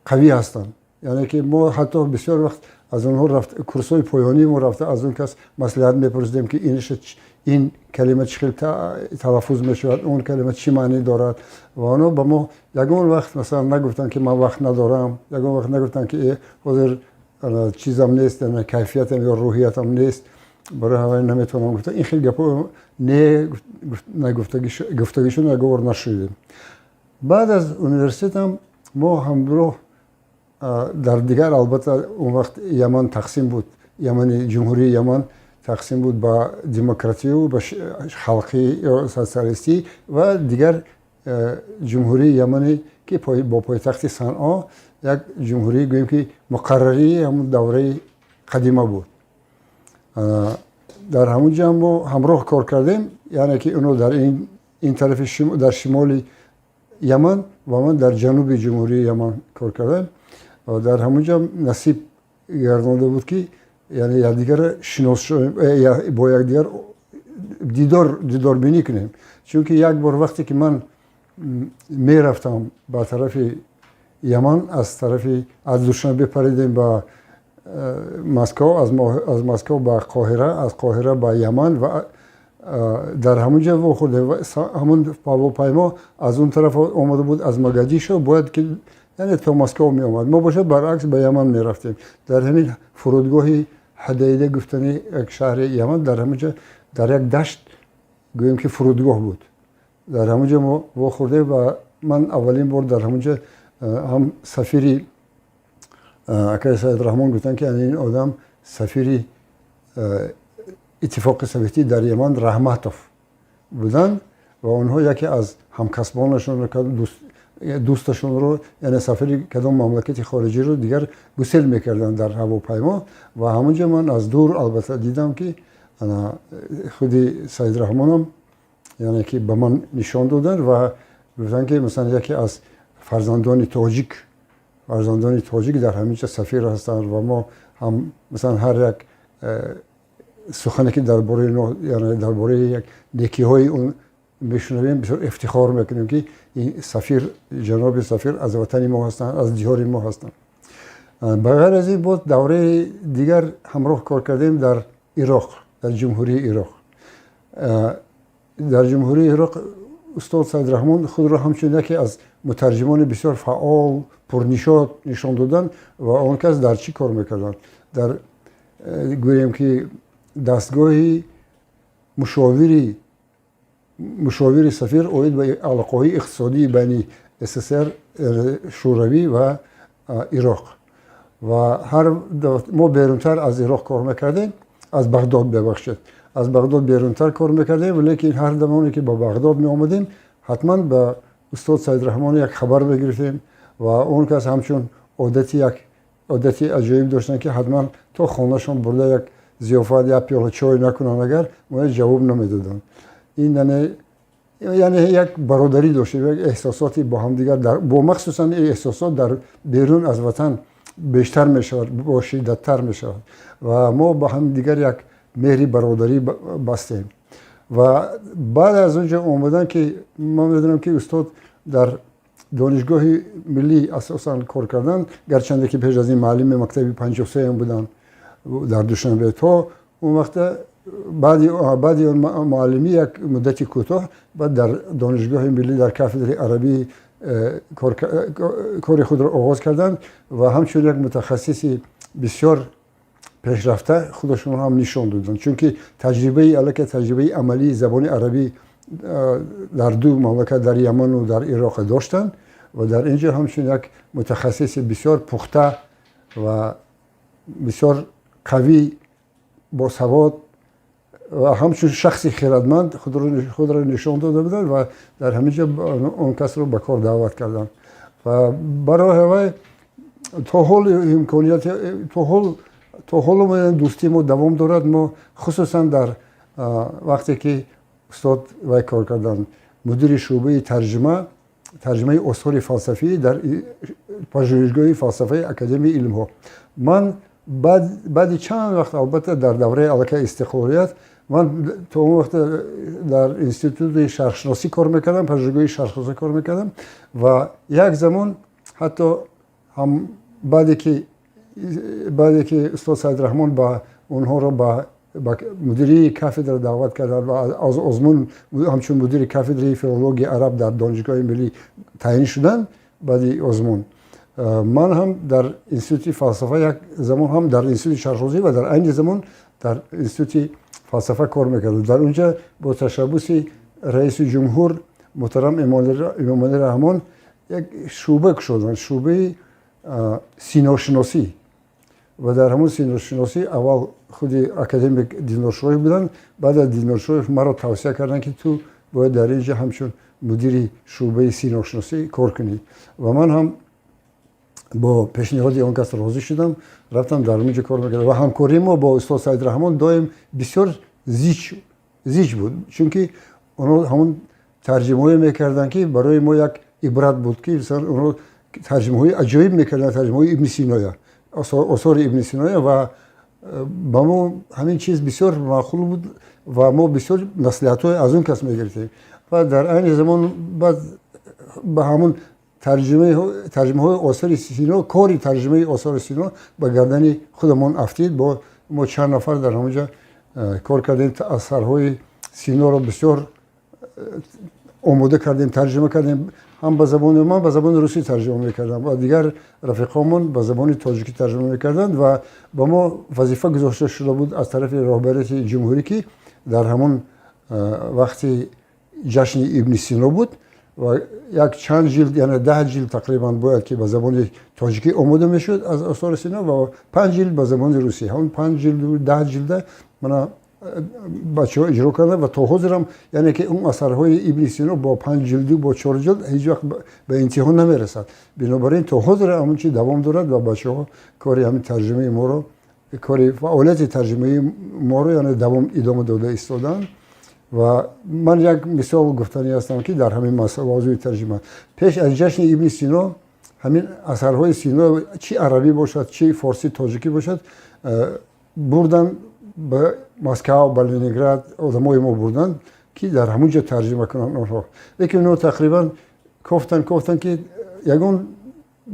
қавӣ ҳастанд. Яъне ки мо ҳатто бисёр вақт Аз онҳо курсҳои поёнии мо рафта, аз он кас маслиҳат мепурсидем, ки ин калима чӣ хел талаффуз мешавад, он калима чӣ маънӣ дорад. Ва онҳо ба мо ягон вақт, масалан, нагуфтанд, ки ман вақт надорам, ягон вақт нагуфтанд, ки ҳозир чизам нест, кайфиятам ё рӯҳиятам нест, барои ҳамин наметавонам гуфта. Ин хел гапҳо не гуфтагишон ягон бор нашунидем. Баъд аз университетам мо ҳамроҳ дар дигар, албатта, он вақт Яман тақсим буд, Ямани, Ҷумҳурии Яман тақсим буд ба демократию ба халқӣ ё социалистӣ ва дигар Ҷумҳурии Ямане, ки бо пойтахти Санъо, як ҷумҳурӣ, гӯем, ки муқаррарии ҳамун давраи қадима буд. Дар ҳамун ҷо мо ҳамроҳ кор кардем, яъне ки оно дар ин тарафи, дар шимоли Яман ва ман дар ҷануби Ҷумҳурии Яман кор кардам. Дар ҳамун ҷо насиб гардонда буд, ки яъне якдигарро шинос шавем, бо якдигар дидорбинӣ кунем, чунки як бор вақте ки ман мерафтам ба тарафи Яман, аз тарафи аз Душанбе паридем ба Москов, аз Москов ба Қоҳира, аз Қоҳира ба Яман ва дар ҳамун ҷо вохӯрдем. Ҳамун ҳавопаймо аз он тараф омада буд, аз Могадишо, бояд ки яъне то Москов меомад. Мо бошад, баръакс, ба Яман мерафтем. Дар ҳамин фурудгоҳи Ҳудайда гуфтани як шаҳри Яман, дар ҳамун ҷо дар як дашт, гӯем ки фурудгоҳ буд, дар ҳамун ҷо мо вохӯрдем. Ва ман аввалин бор дар ҳамун ҷо ҳам сафири акаи Саидраҳмон гуфтанд, ки ин одам сафири Иттифоқи Советӣ дар Яман Раҳматов буданд ва онҳо яке аз ҳамкасбонашонро, дӯсташонро, яъне сафири кадом мамлакати хориҷиро дигар гусел мекарданд дар ҳавопаймо. Ва ҳамун ҷо ман аз дур, албатта, дидам, ки худи Саидраҳмонам, яъне ки ба ман нишон доданд ва гуфтанд, ки масалан, яке аз фарзандони тоҷик дар ҳамин ҷо сафир ҳастанд. Ва мо ҳам, масалан, ҳар як сухане ки дар бораи, яъне дар бораи як некиҳои он мешунавем, бисёр ифтихор мекунем, ки ин сафир, ҷаноби сафир аз ватани мо ҳастанд, аз диёри мо ҳастанд. Ба ғайр аз ин, боз давраи дигар ҳамроҳ кор кардем дар Ироқ, дар Ҷумҳурии Ироқ. Дар Ҷумҳурии Ироқ устод Саидраҳмон худро ҳамчун яке аз мутарҷимони бисёр фаъол, пурнишот нишон доданд. Ва он кас дар чӣ кор мекарданд? Дар, гӯем ки, дастгоҳи мушовири сафир оид ба алоқаҳои иқтисодии байни СССР, Шӯравӣ ва Ироқ. Ва ҳар мо берунтар аз Ироқ кор мекардем, аз Бағдод, бебахшед, аз Бағдод берунтар кор мекардем, лекин ҳар замоне ки ба Бағдод меомадем, ҳатман ба устод Саидраҳмон як хабар мегирифтем. Ва он кас ҳамчун одати, як одати аҷоиб доштанд, ки ҳатман то хонашон бурда як зиёфат, як пиёла чой накунанд, агар мо ҷавоб намедоданд. Ин яъне як бародарӣ доштем, як эҳсосоти бо ҳамдигар, бо махсусан эҳсосот дар берун аз ватан бештар мешавад, бо шиддаттар мешавад. Ва мо ба ҳамдигар як меҳри бародарӣ бастем. Ва баъд аз он ҷо омадан, ки ман медонам, ки устод дар Донишгоҳи миллӣ асосан кор карданд, гарчанде ки пеш аз ин муаллими мактаби 53-ам буданд дар Душанбе то он вақта. Баъди он муаллимӣ як муддати кӯтоҳ баъд дар Донишгоҳи миллӣ дар кафедраи арабӣ кори худро оғоз карданд ва ҳамчун як мутахассиси бисёр пешрафта худашонро ҳам нишон доданд, чунки таҷрибаи аллакай таҷрибаи амалии забони арабӣ дар ду мамлакат, дар Яману дар Ироқ доштанд. Ва дар ин ҷо ҳамчун як мутахассиси бисёр пухта ва бисёр қавӣ, босавод ва ҳамчун шахси хирадманд худро нишон дода буданд ва дар ҳамин ҷо он касро ба кор даъват карданд. Ва барои вай то ҳол имконият, то ҳоло дӯстии мо давом дорад. Мо хусусан дар вақте ки устод вай кор карданд, мудири шӯъбаи тарҷумаи осори фалсафӣ дар Пажӯҳишгоҳи фалсафаи Академияи илмҳо, ман баъди чанд вақт, албатта, дар давраи аллакай истиқлолият, ман то он вақт дар Институти шарқшиносӣ кор мекардам, Пажӯҳишгоҳи шарқшиносӣ кор мекардам. Ва як замон ҳатто ҳам баъде ки Баъде ки устод Саидраҳмон ба онҳоро ба мудирии кафедра даъват карданд ва аз озмун ҳамчун мудири кафедраи филологияи араб дар Донишгоҳи миллӣ таъин шуданд, баъди озмун ман ҳам дар институти фалсафа як замон, ҳам дар институти шарқшиносӣ ва дар айни замон дар институти фалсафа кор мекардам. Дар унҷа бо ташаббуси раиси ҷумҳур муҳтарам Эмомалӣ Раҳмон як шӯъба кушоданд, шӯъбаи синошиносӣ, ва дар ҳамон синошиносӣ аввал худи академик Диноршоев буданд. Баъд аз Диноршоев маро тавсия карданд, ки ту бояд дар ин ҷо ҳамчун мудири шӯъбаи синошиносӣ кор кунӣ, ва ман ҳам бо пешниҳоди он кас розӣ шудам, рафтам, дар онҷо кор мекардам. Ва ҳамкории мо бо устод Саидраҳмон доим бисёр зич буд, чунки онҳо ҳамон тарҷимаҳое мекарданд, ки барои мо як ибрат буд, ки онҳо тарҷимаҳои аҷоиб мекарданд, тарҷимаҳои Ибни Синоя, осори Ибни Синоя, ва ба мо ҳамин чиз бисёр маъқул буд ва мо бисёр маслиҳатҳое аз он кас мегирифтем. Ва дар айни замон баъд ба ҳамон тарҷимаҳои осори Сино, кори тарҷимаи осори Сино ба гардани худамон афтид. Бо мо чанд нафар дар ҳамонҷа кор кардем, асарҳои Синоро бисёр омода кардем, тарҷима кардем. Ҳам ба забони ман ба забони русӣ тарҷима мекардам ва дигар рафиқомон ба забони тоҷикӣ тарҷима мекарданд. Ва ба мо вазифа гузошта шуда буд аз тарафи роҳбарияти ҷумҳурӣ, ки дар ҳамон вақти ҷашни Ибни Сино буд ва як чанд ҷилд, яъне 10 ҷилд тақрибан, бояд ки ба забони тоҷикӣ омода мешуд аз осори Сино ва 5 ҷилд ба забони русӣ. Ҳамон 5 ҷилду 10 ҷилда мана бачаҳо иҷро карданд ва то ҳозирам, яъне ки он асарҳои Ибни Сино бо 5 ҷилду бо 4 ҷилд ҳеҷ вақт ба интиҳо намерасад. Бинобар ин то ҳозир ҳамон чи давом дорад ва бачаҳо кори ҳамин тарҷумаи моро, кори фаъолияти тарҷумаи моро, яъне давом идома дода истоданд. Ва ман як мисол гуфтанӣ ҳастам, ки дар ҳамин мавзӯи тарҷума, пеш аз ҷашни Ибни Сино ҳамин асарҳои Сино, чӣ арабӣ бошад, чӣ форсӣ, тоҷикӣ бошад, бурдан ба Москав, ба Ленинград одамои мо бурданд, ки дар ҳамон ҷо тарҷима кунанд онҳо. Лекин онҳо тақрибан кофтан, кофтан, ки ягон,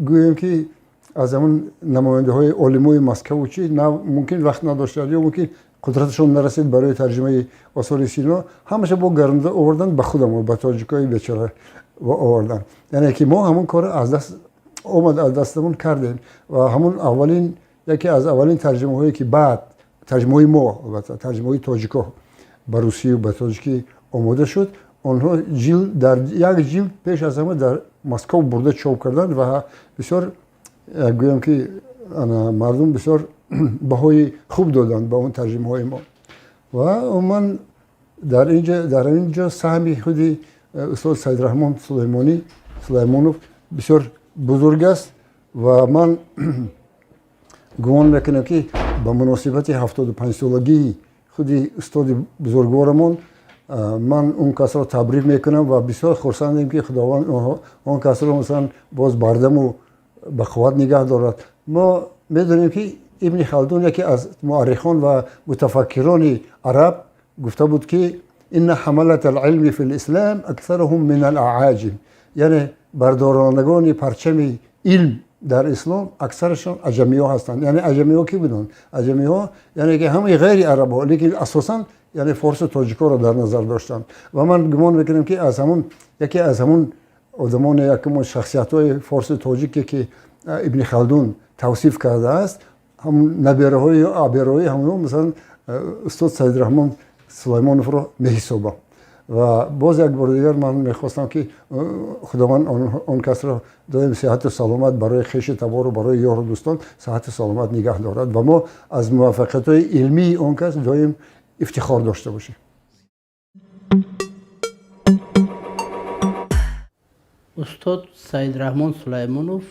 гӯем ки, аз ҳамон намояндаҳои олимои Москаву чи на мумкин вақт надоштанд ё мумкин қудраташон нарасид барои тарҷумаи осори Сино. Ҳамаша бо гаронда оварданд ба худамон, ба тоҷикои бечора оварданд. Яъне ки мо ҳамон корро аз даст омад, аз дастамон кардем. Ва ҳамон аввалин, яке аз аввалин тарҷумаҳое ки баъд тарҷумаҳои мо, албатта тарҷумаҳои тоҷико, ба русию ба тоҷикӣ омода шуд, онҳо ҷилд дар як ҷилд пеш аз ҳама дар Москов бурда чоп карданд ва бисёр, гӯям ки, мардум бисёр баҳои хуб доданд ба он тарҷумаҳои мо. Ва умуман дар ин ҷо саҳми худи устод Саидраҳмон Сулаймонӣ Сулаймонов бисёр бузург аст. Ва ман гумон мекунам, ки ба муносибати 75-солагии худи устоди бузургворамон ман он касро табрик мекунам ва бисёр хурсандем, ки Худованд он касро, масалан, боз бардаму ба қувват нигаҳ дорад. Мо медонем, ки Ибни Халдун, яке аз муаррихон ва мутафаккирони араб, гуфта буд, ки إن حملة العلم في الإسلام أكثرهم من الأعاجم, яъне бардорандагони парчами илм дар ислом аксарашон аҷамиҳо ҳастанд. Яъне аҷамиҳо ки буданд? Аҷамиҳо яъне ки ҳамаи ғайри арабҳо, лекин асосан яъне форсу тоҷикҳоро дар назар доштанд. Ва ман гумон мекунам, ки аз ҳамун яке аз ҳамун одамони, якумон шахсиятҳои форсу тоҷике, ки Ибни Халдун тавсиф кардааст, ҳамун набераҳои ё абераҳои ҳамуно, масалан, устод Саидраҳмон Сулаймоновро меҳисобам. Ва боз як бори дигар ман мехостам, ки Худованд он касро доим сиҳату саломат, барои хеши табору барои ёру дӯстон сиҳату саломат нигаҳ дорад ва мо аз муваффақиятҳои илмии он кас доим ифтихор дошта бошем. Устод Саидраҳмон Сулаймонов,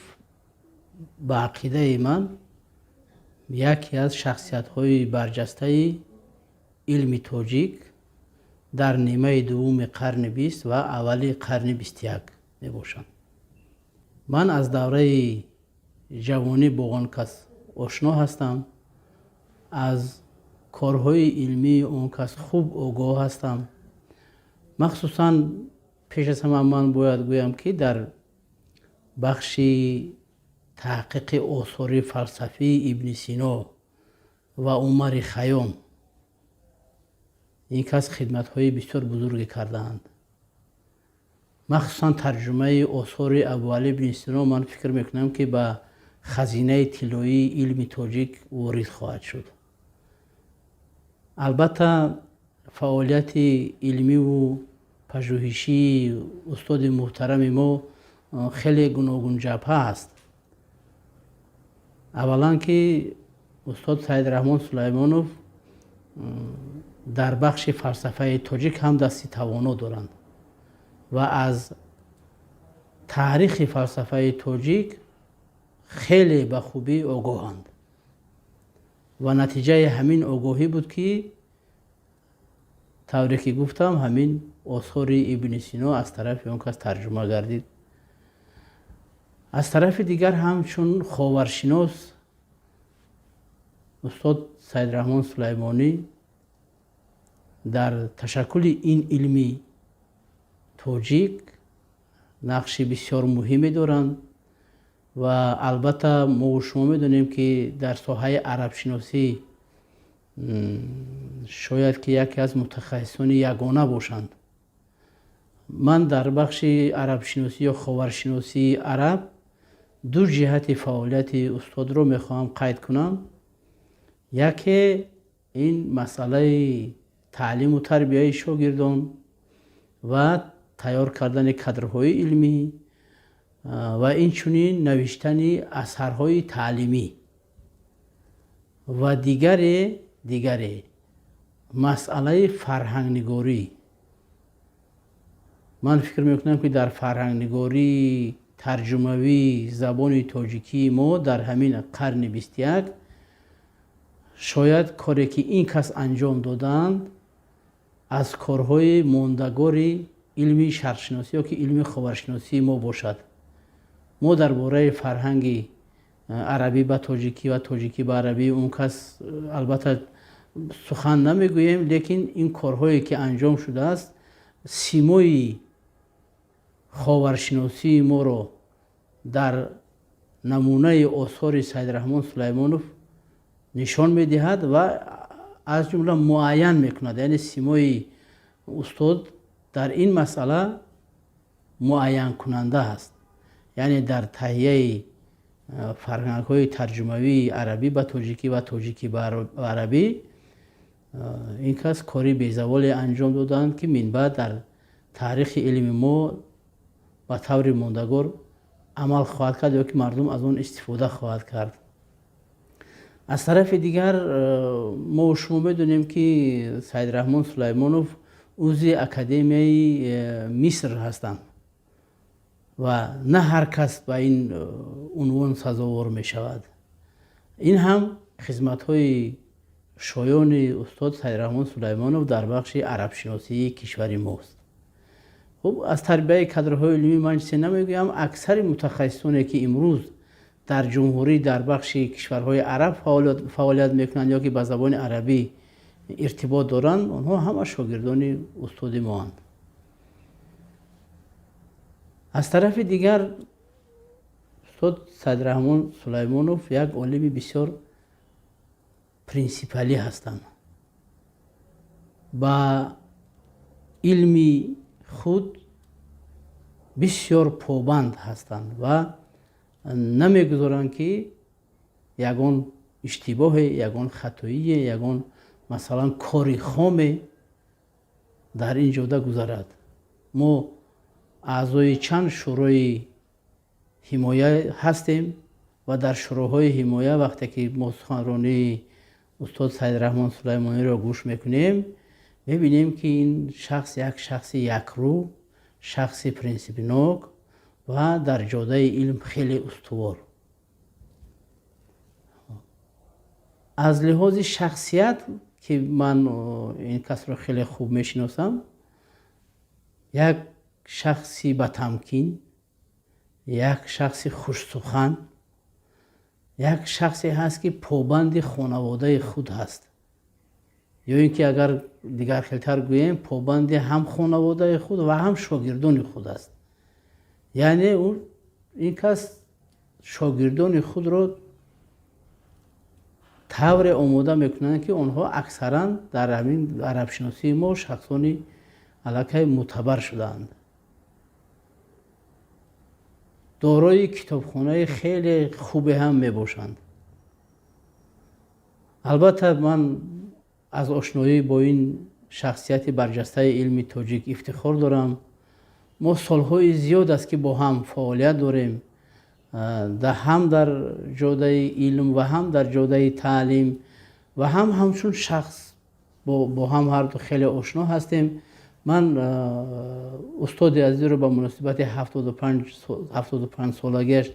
ба ақидаи ман, яке аз шахсиятҳои барҷастаи илми тоҷик дар нимаи дуввуми қарни 20 ва аввали қарни 21 мебошанд. Ман аз давраи ҷавонӣ бо он кас ошно ҳастам, аз корҳои илмии он кас хуб огоҳ ҳастам. Махсусан, пеш аз ҳама ман бояд гӯям, ки дар бахши Таҳқиқи осори фалсафии Ибни Сино ва Умари Хайём ин кас хидматҳои бисёр бузурге кардаанд. Махсусан тарҷумаи осори Абуалӣ ибни Сино, ман фикр мекунам, ки ба хазинаи тиллоии илми тоҷик ворид хоҳад шуд. Албатта, фаъолияти илмиву пажӯҳишии устоди муҳтарами мо хеле гуногунҷабҳа аст. Аввалан, ки устод Саидраҳмон Сулаймонов дар бахши фалсафаи тоҷик ҳам дасти тавоно доранд ва аз таърихи фалсафаи тоҷик хеле ба хубӣ огоҳанд ва натиҷаи ҳамин огоҳӣ буд, ки тавре ки гуфтам, ҳамин осори Ибни Сино аз тарафи он кас тарҷума гардид. Аз тарафи дигар, ҳамчун ховаршинос устод Саидраҳмон Сулаймонӣ дар ташаккули ин илми тоҷик нақши бисёр муҳиме доранд. Ва албатта, мову шумо медонем, ки дар соҳаи арабшиносӣ шояд ки яке аз мутахассисони ягона бошанд. Ман дар бахши арабшиносӣ ё ховаршиносии араб ду ҷиҳати фаъолияти устодро мехоҳам қайд кунам. Яке ин масъалаи таълиму тарбияи шогирдон ва тайёр кардани кадрҳои илмӣ ва инчунин навиштани асарҳои таълимӣ ва дигаре масъалаи фарҳангнигорӣ. Ман фикр мекунам, ки дар фарҳангнигории тарҷумавии забони тоҷикии мо дар ҳамин қарни 21 шояд коре, ки ин кас анҷом додаанд, аз корҳои мондагори илми шарқшиносӣ ё ки илми ховаршиносии мо бошад. Мо дар бораи фарҳанги арабӣ ба тоҷикӣ ва тоҷикӣ ба арабӣ он кас албатта сухан намегӯем, лекин ин корҳое, ки анҷом шудааст, симои ховаршиносии моро дар намунаи осори Саидраҳмон Сулаймонов нишон медиҳад ва аз ҷумла муайян мекунад, яъне симои устод дар ин масъала муайянкунанда аст, яъне дар таҳияи фарҳангҳои тарҷумавии арабӣ ба тоҷикӣ ва тоҷикӣ ба арабӣ ин кас кори безаволе анҷом доданд, ки минбаъд дар таърихи илми мо ба таври мондагор амал хоҳад кард ё ки мардум аз он истифода хоҳад кард. Аз тарафи дигар, мо шумо медонем, ки Саидраҳмон Сулаймонов узви Академияи Миср ҳастанд ва на ҳар кас ба ин унвон сазовор мешавад. Ин ҳам хизматҳои шоёни устод Саидраҳмон Сулаймонов дар бахши арабшиносии кишвари мост. Хуб, аз тарбияи кадрҳои илмӣ ман чизе намегӯям. Аксари мутахассисоне, ки имрӯз дар ҷумҳурӣ дар бахши кишварҳои араб фаъолият мекунанд ё ки ба забони арабӣ иртибот доранд, онҳо ҳама шогирдони устоди моанд. Аз тарафи дигар, устод Саидраҳмон Сулаймонов як олими бисёр принсипалӣ ҳастанд, ба илми худ бисёр побанд ҳастанд ва намегузоранд, ки ягон иштибоҳе, ягон хатоие, ягон, масалан, кори хоме дар ин ҷода гузарад. Мо аъзои чанд шӯрои ҳимоя ҳастем ва дар шӯроҳои ҳимоя вақте ки мо суханронии устод Саидраҳмон Сулаймониро гӯш мекунем, мебинем, ки ин шахс як шахси якрӯ, шахси принсипнок ва дар ҷодаи илм хеле устувор. Аз лиҳози шахсият, ки ман ин касро хеле хуб мешиносам, як шахси батамкин, як шахси хушсухан, як шахсе ҳаст, ки побанди хонаводаи худ ҳаст, ё ин ки агар дигархелтар гӯем, побанди ҳам хонаводаи худ ва ҳам шогирдони худ аст. Яъне ин кас Шогирдони худро тавре омода мекунанд, ки онҳо аксаран дар ҳамин арабшиносии мо шахсони аллакай мӯътабар шудаанд, дорои китобхонаи хеле хубе ҳам мебошанд. Албатта, ман аз ошноӣ бо ин шахсияти барҷастаи илми тоҷик ифтихор дорам. Мо солҳои зиёд аст, ки бо ҳам фаъолият дорем, ҳам дар ҷодаи илм ва ҳам дар ҷодаи таълим ва ҳам ҳамчун шахс бо ҳам ҳарду хеле ошно ҳастем. Ман устоди азизро ба муносибати 75 солагиаш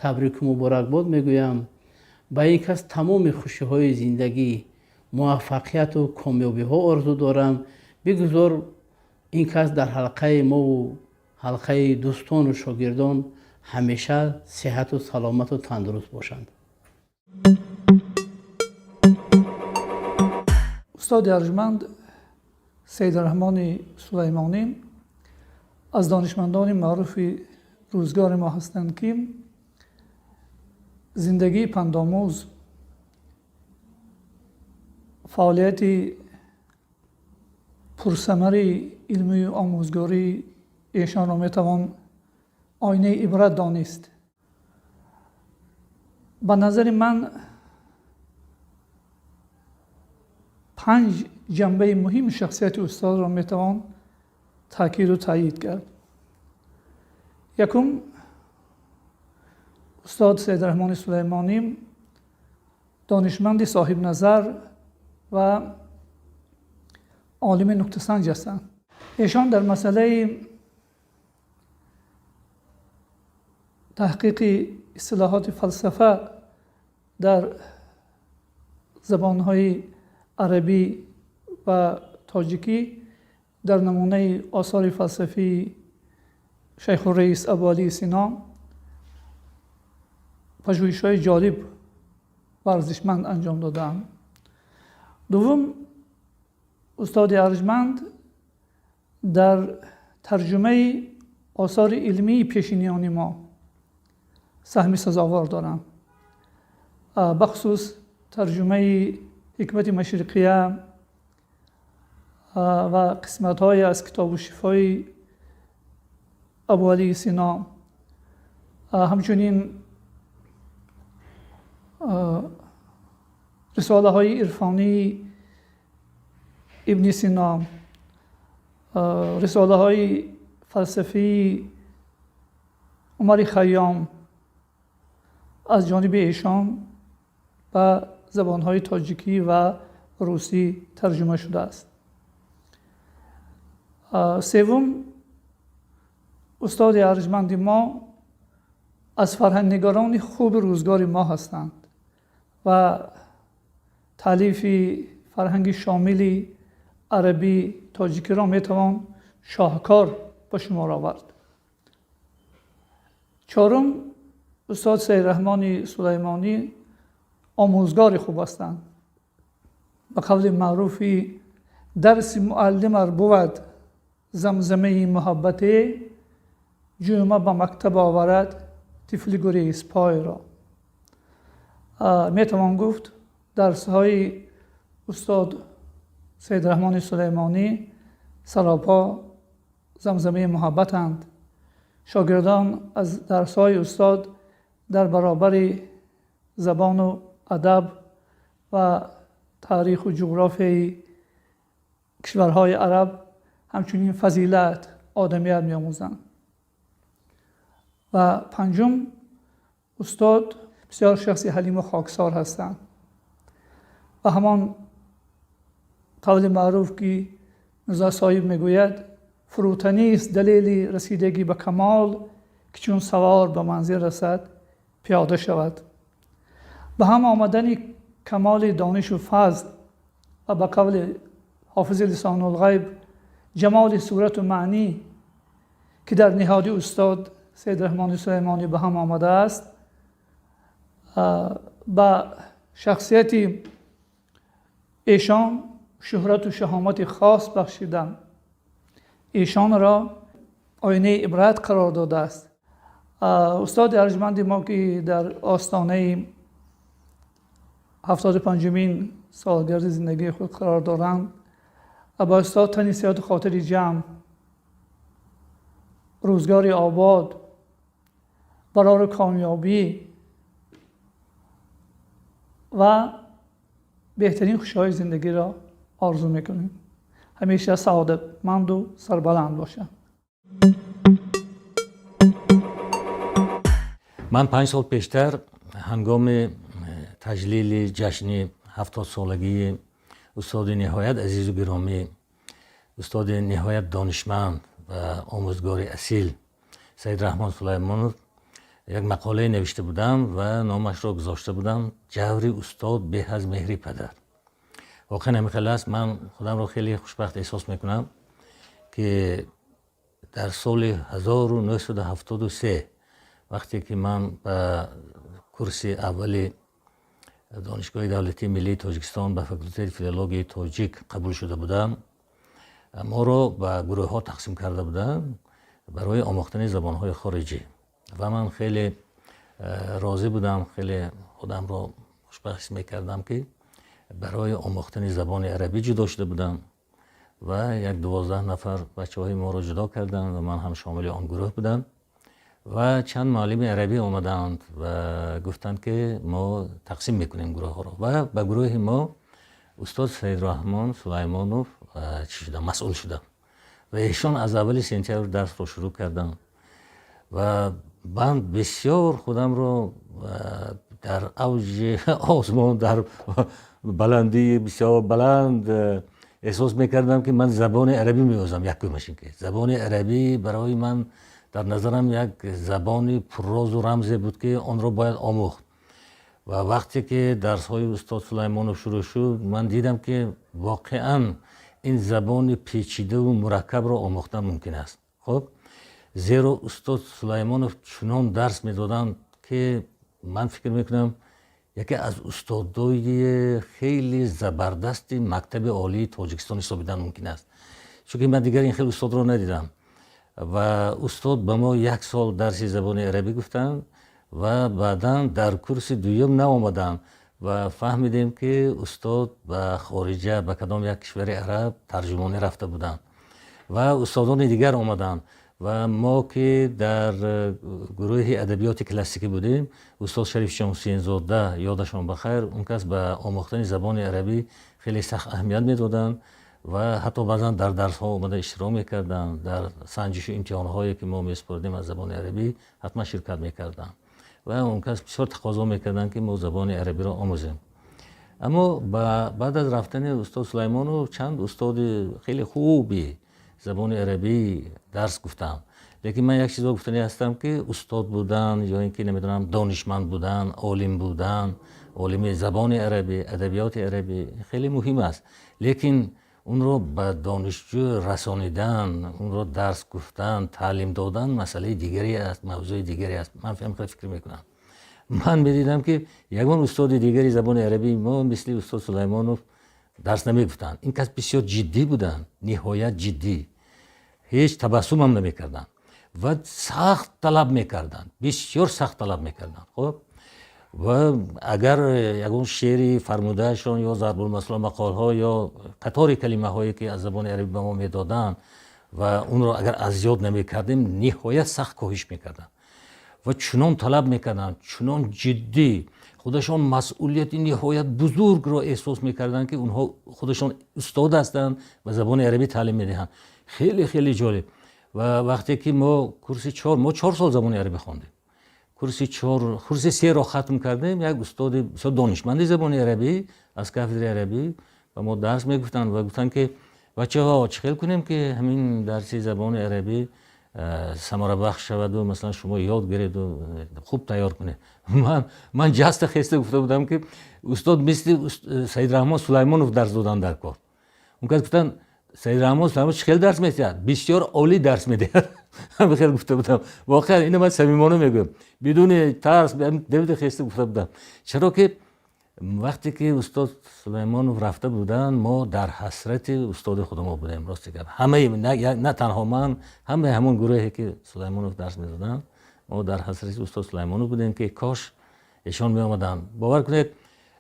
табрику муборакбод мегӯям. Ба ин кас тамоми хушиҳои зиндагӣ, муваффақияту комёбиҳо орзу дорам. Бигузор ин кас дар ҳалқаи мову ҳалқаи дӯстону шогирдон ҳамеша сиҳату саломату тандуруст бошанд. Устоди арҷманд Сайидраҳмони Сулаймонӣ аз донишмандони маъруфи рӯзгори мо ҳастанд, ки зиндагии пандомӯз, фаъолияти пурсамари илмию омӯзгории эшонро метавон оинаи ибрат донист. Ба назари ман, панҷ ҷанбаи муҳими шахсияти устодро метавон таъкиду таъйид кард. Якум, устод Сайидраҳмони Сулаймонӣ донишманди соҳибназар ва олими нуктасанҷ ҳастанд. Эшон дар масъалаи таҳқиқи истилоҳоти фалсафа дар забонҳои арабӣ ва тоҷикӣ дар намунаи осори фалсафии Шайхурраис Абуалии Сино пажӯҳишҳои ҷолиб ва арзишманд анҷом додаанд. Дуввум, устоди арҷманд дар тарҷумаи осори илмии пешиниёни мо саҳми сазовор доранд, бахусус тарҷумаи ҳикмати машриқия ва қисматҳое аз китобу шифои Абуалии Сино, ҳамчунин рисолаҳои ирфонии Ибни Сино, рисолаҳои фалсафии Умари Хайём аз ҷониби эшон ба забонҳои тоҷикӣ ва русӣ тарҷума шудааст. Севум, устоди арҷманди мо аз фарҳангнигарони хуби рӯзгори мо ҳастанд ва таълифи фарҳанги шомили арабӣ тоҷикиро метавон шоҳкор ба шумор овард. Чорум, устод Сайидраҳмони Сулаймонӣ омӯзгори хуб ҳастанд. Ба қавли маъруфи дарси муаллим ар бувад замзамаи муҳаббате, ҷӯма ба мактаб оварад тифли гурезпойро. Метавон гуфт, дарсҳои устод Сайидраҳмони Сулаймонӣ саропо замзамаи муҳаббатанд. Шогирдон аз дарсҳои устод дар баробари забону адаб ва таъриху ҷуғрофияи кишварҳои араб ҳамчунин фазилат, одамият меомӯзанд. Ва панҷум, устод бисёр шахси ҳалиму хоксор ҳастанд ва ҳамон қавли маъруф, ки Мирзо соҳиб мегӯяд: фурӯтанист далели расидагӣ ба камол, ки чун савор ба манзил расад, пиёда шавад. Ба ҳам омадани камоли донишу фазл ва ба қавли ҳофизи лисонулғайб ҷамоли сурату маънӣ, ки дар ниҳоди устод Сайидраҳмони Сулаймонӣ ба ҳам омадааст, ба шахсияти эшон шӯҳрату шаҳомати хос бахшида, эшонро оинаи ибрат қарор додааст. Устоди арҷманди мо, ки дар остонаи 75-умин солгарди зиндагии худ қарор доранд, ба устод тани сиҳату хотири ҷамъ, рӯзгори обод, барору комёбӣ ва беҳтарин хушиҳои зиндагиро орзу мекунем. Ҳамеша саодатманду сарбаланд бошанд. Ман 5 сол пештар ҳангоми таҷлили ҷашни 70-солагии устоди ниҳоят азизу гиромӣ, устоди ниҳоят донишманд ва омӯзгори асил Саидраҳмон Сулаймонов як мақолае навишта будам ва номашро гузошта будам «Ҷаври устод беҳ аз меҳри падар». Воқеан ҳамин хел аст. Ман худамро хеле хушбахт эҳсос мекунам, ки дар соли 1973, вақте ки ман ба курси аввали Донишгоҳи давлатии миллии Тоҷикистон ба факултети филологияи тоҷик қабул шуда будам, моро ба гурӯҳҳо тақсим карда буданд барои омӯхтани забонҳои хориҷӣ ва ман хеле розӣ будам, хеле худамро хушбахт ҳис мекардам, ки барои омӯхтани забони арабӣ ҷудо шуда будам ва як 12 нафар бачаҳои моро ҷудо карданд ва ман ҳам шомили он гурӯҳ будам. Ва чанд муаллими арабӣ омаданд ва гуфтанд, ки мо тақсим мекунем гурӯҳҳоро, ва ба гурӯҳи мо устод Саидраҳмон Сулаймонов чӣ шуда, масъул шуданд ва эшон аз аввали сентябр дарсро шурӯъ карданд ва ман бисёр худамро дар авҷи осмон, дар баландии бисёр баланд эҳсос мекардам, ки ман забони арабӣ меомӯзам. Якумаш ин ки забони арабӣ барои ман дар назарам як забони пуррозу рамзе буд, ки онро бояд омӯхт. Ва вақте ки дарсҳои устод Сулаймонов шурӯъ шуд, ман дидам, ки воқеан ин забони печидаву мураккабро омӯхтан мумкин аст. Хуб, зеро устод Сулаймонов чунон дарс медоданд, ки ман фикр мекунам, яке аз устодои хеле забардасти мактаби олии Тоҷикистон ҳисобидан мумкин аст, чунки ман дигар ин хел устодро надидам. Ва устод ба мо як сол дарси забони арабӣ гуфтанд ва баъдан дар курси дуюм наомаданд ва фаҳмидем, ки устод ба хориҷа, ба кадом як кишвари араб тарҷумонӣ рафта буданд ва устодони дигар омаданд. Ва мо ки дар гурӯҳи адабиёти классикӣ будем, устод Шарифҷон Ҳусейнзода, ёдашон бахайр, он кас ба омӯхтани забони арабӣ хеле сахт аҳамият медоданд ва ҳатто баъзан дар дарсҳо омада иштирок мекарданд, дар санҷишу имтиҳонҳое, ки мо месупордем аз забони арабӣ, ҳатман ширкат мекарданд ва он кас бисёр тақозо мекарданд, ки мо забони арабиро омӯзем. Аммо баъд аз рафтани устод Сулаймонов чанд устоди хеле хуби забони арабӣ дарс гуфтам. Лекин ман як чизро гуфтанӣ ҳастам, ки устод будан ё ин ки, намедонам, донишманд будан, олим будан, олими забони арабӣ, адабиёти арабӣ хеле муҳим аст, лекин онро ба донишҷӯ расонидан, онро дарс гуфтан, таълим додан масъалаи дигаре аст, мавзӯи дигаре аст. Ман фикр мекунам, ман медидам, ки ягон устоди дигари забони арабии мо мисли устод Сулаймонов дарс намегуфтанд. Ин кас бисёр ҷиддӣ буданд, ниҳоят ҷиддӣ, ҳеҷ табассумам намекарданд ва сахт талаб мекарданд, бисёр сахт талаб мекарданд. Хуб, ва агар ягон шеъри фармудаашон ё зарбулмасало, мақолҳо ё қатори калимаҳое, ки аз забони арабӣ ба мо медоданд, ва онро агар аз ёд намекардем, ниҳоят сахт коҳиш мекарданд ва чунон талаб мекарданд, чунон ҷиддӣ, худашон масъулияти ниҳоят бузургро эҳсос мекарданд, ки онҳо худашон устод ҳастанд ва забони арабӣ таълим медиҳанд. Хеле хеле ҷолиб. Ва вақте ки мо курси чор, мо 4 сол забони арабӣ хондем, курси чор, курси серо хатм кардем, як устоди бисёр донишманди забони арабӣ аз кафедраи арабӣ ба мо дарс мегуфтанд ва гуфтанд, ки бачаҳо, чӣ хел кунем, ки ҳамин дарси забони арабӣ самарабахш шаваду, масалан, шумо ёд гиреду хуб тайёр кунед? Ман ҷаста хеста гуфта будам, ки устод, мисли Саидраҳмон Сулаймонов дарс додан дар кор. Он кас гуфтанд: «Саидраҳмон Сулаймонов чӣ хел дарс медиҳад?» «Бисёр олӣ дарс медиҳад», хел гуфта будам. Воқеан ина ман самимона мегӯям, бидуни тарс девида хеста гуфта будам, чаро ки вақте ки устод Сулаймонов рафта буданд, мо дар ҳасрати устоди худамо будем. Рости гап, ҳамаи, на танҳо ман, ҳамаи ҳамон гурӯҳе, ки Сулаймонов дарс медоданд. Мо дар ҳасрати устод Сулаймонов будем, ки кош эшон меомаданд. Бовар кунед,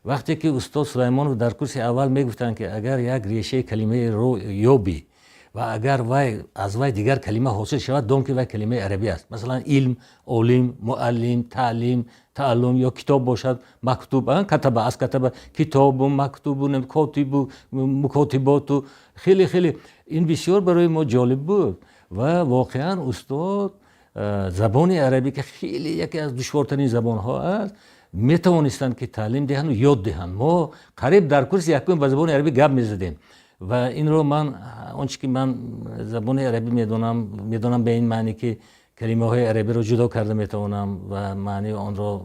вақте ки устод Сулаймонов дар курси аввал мегуфтанд, ки агар як решаи калимаеро ёбӣ ва агар вай аз вай дигар калима ҳосил шавад, дон, ки вай калимаи арабӣ аст. Масалан, илм, олим, муаллим, таълим, тааллум ё китоб бошад, мактуб, катаба, аз катаба, китобу, мактубу, котибу, мукотиботу, хеле хеле ин бисёр барои мо ҷолиб буд. Ва воқеан устод забони арабӣ, ки хеле яке аз душвортарин забонҳо аст, метавонистанд, ки таълим диҳанду ёд диҳанд. Мо қариб дар курси якум ба забони арабӣ гап мезадем. Ва инро ман, он чи ки ман забони арабӣ медонам, медонам ба ин маъне, ки калимаҳои арабиро ҷудо карда метавонам ва маънии онро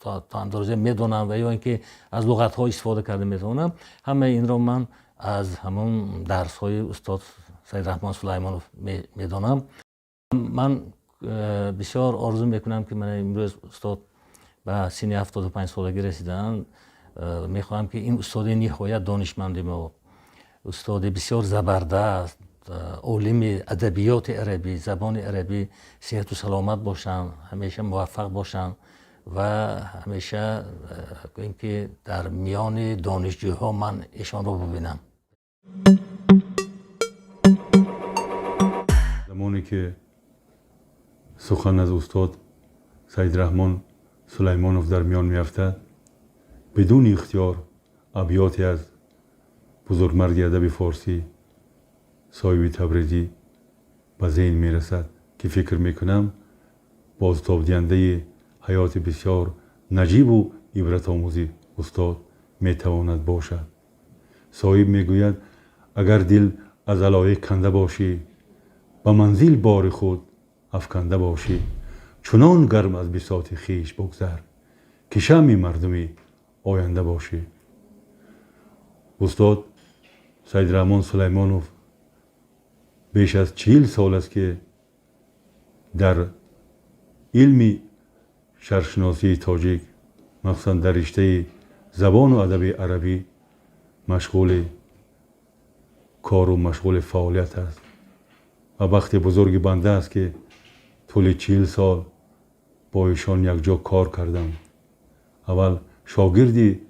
то андозе медонам ва ё ин ки аз луғатҳо истифода карда метавонам, ҳамаи инро ман аз ҳамон дарсҳои устод Саидраҳмон Сулаймонов медонам. Ман бисёр орзу мекунам, ки ман имрӯз устод ба синни 75-солагӣ расидаанд, мехоҳам, ки ин устоди ниҳоят донишманди мо, устоди бисёр забардаст, олими адабиёти арабӣ, забони арабӣ, сиҳату саломат бошанд, ҳамеша муваффақ бошанд ва ҳамеша гӯем, ки дар миёни донишҷӯҳо ман эшонро бубинам. Замоне ки сухан аз устод Саидраҳмон Сулаймонов дар миён меафтад, бидуни ихтиёр абёте аз бузургмарди адаби форсӣ Соҳиби Табрезӣ ба зеҳн мерасад, ки фикр мекунам, бозтобдиҳандаи ҳаёти бисёр наҷибу ибратомӯзи устод метавонад бошад. Соҳиб мегӯяд: агар дил аз алоиқ канда бошӣ, ба манзил бори худ афканда бошӣ, чунон гарм аз бисоти хиш бигзар, ки шамъи мардуми оянда бошӣ. Устод Саидраҳмон Сулаймонов беш аз 40 сол аст, ки дар илми шарқшиносии тоҷик, махсусан дар риштаи забону адаби арабӣ, машғули кору машғули фаъолият аст. Ва бахти бузурги банда аст, ки тӯли 40 сол бо эшон якҷо кор кардам. Аввал шогирди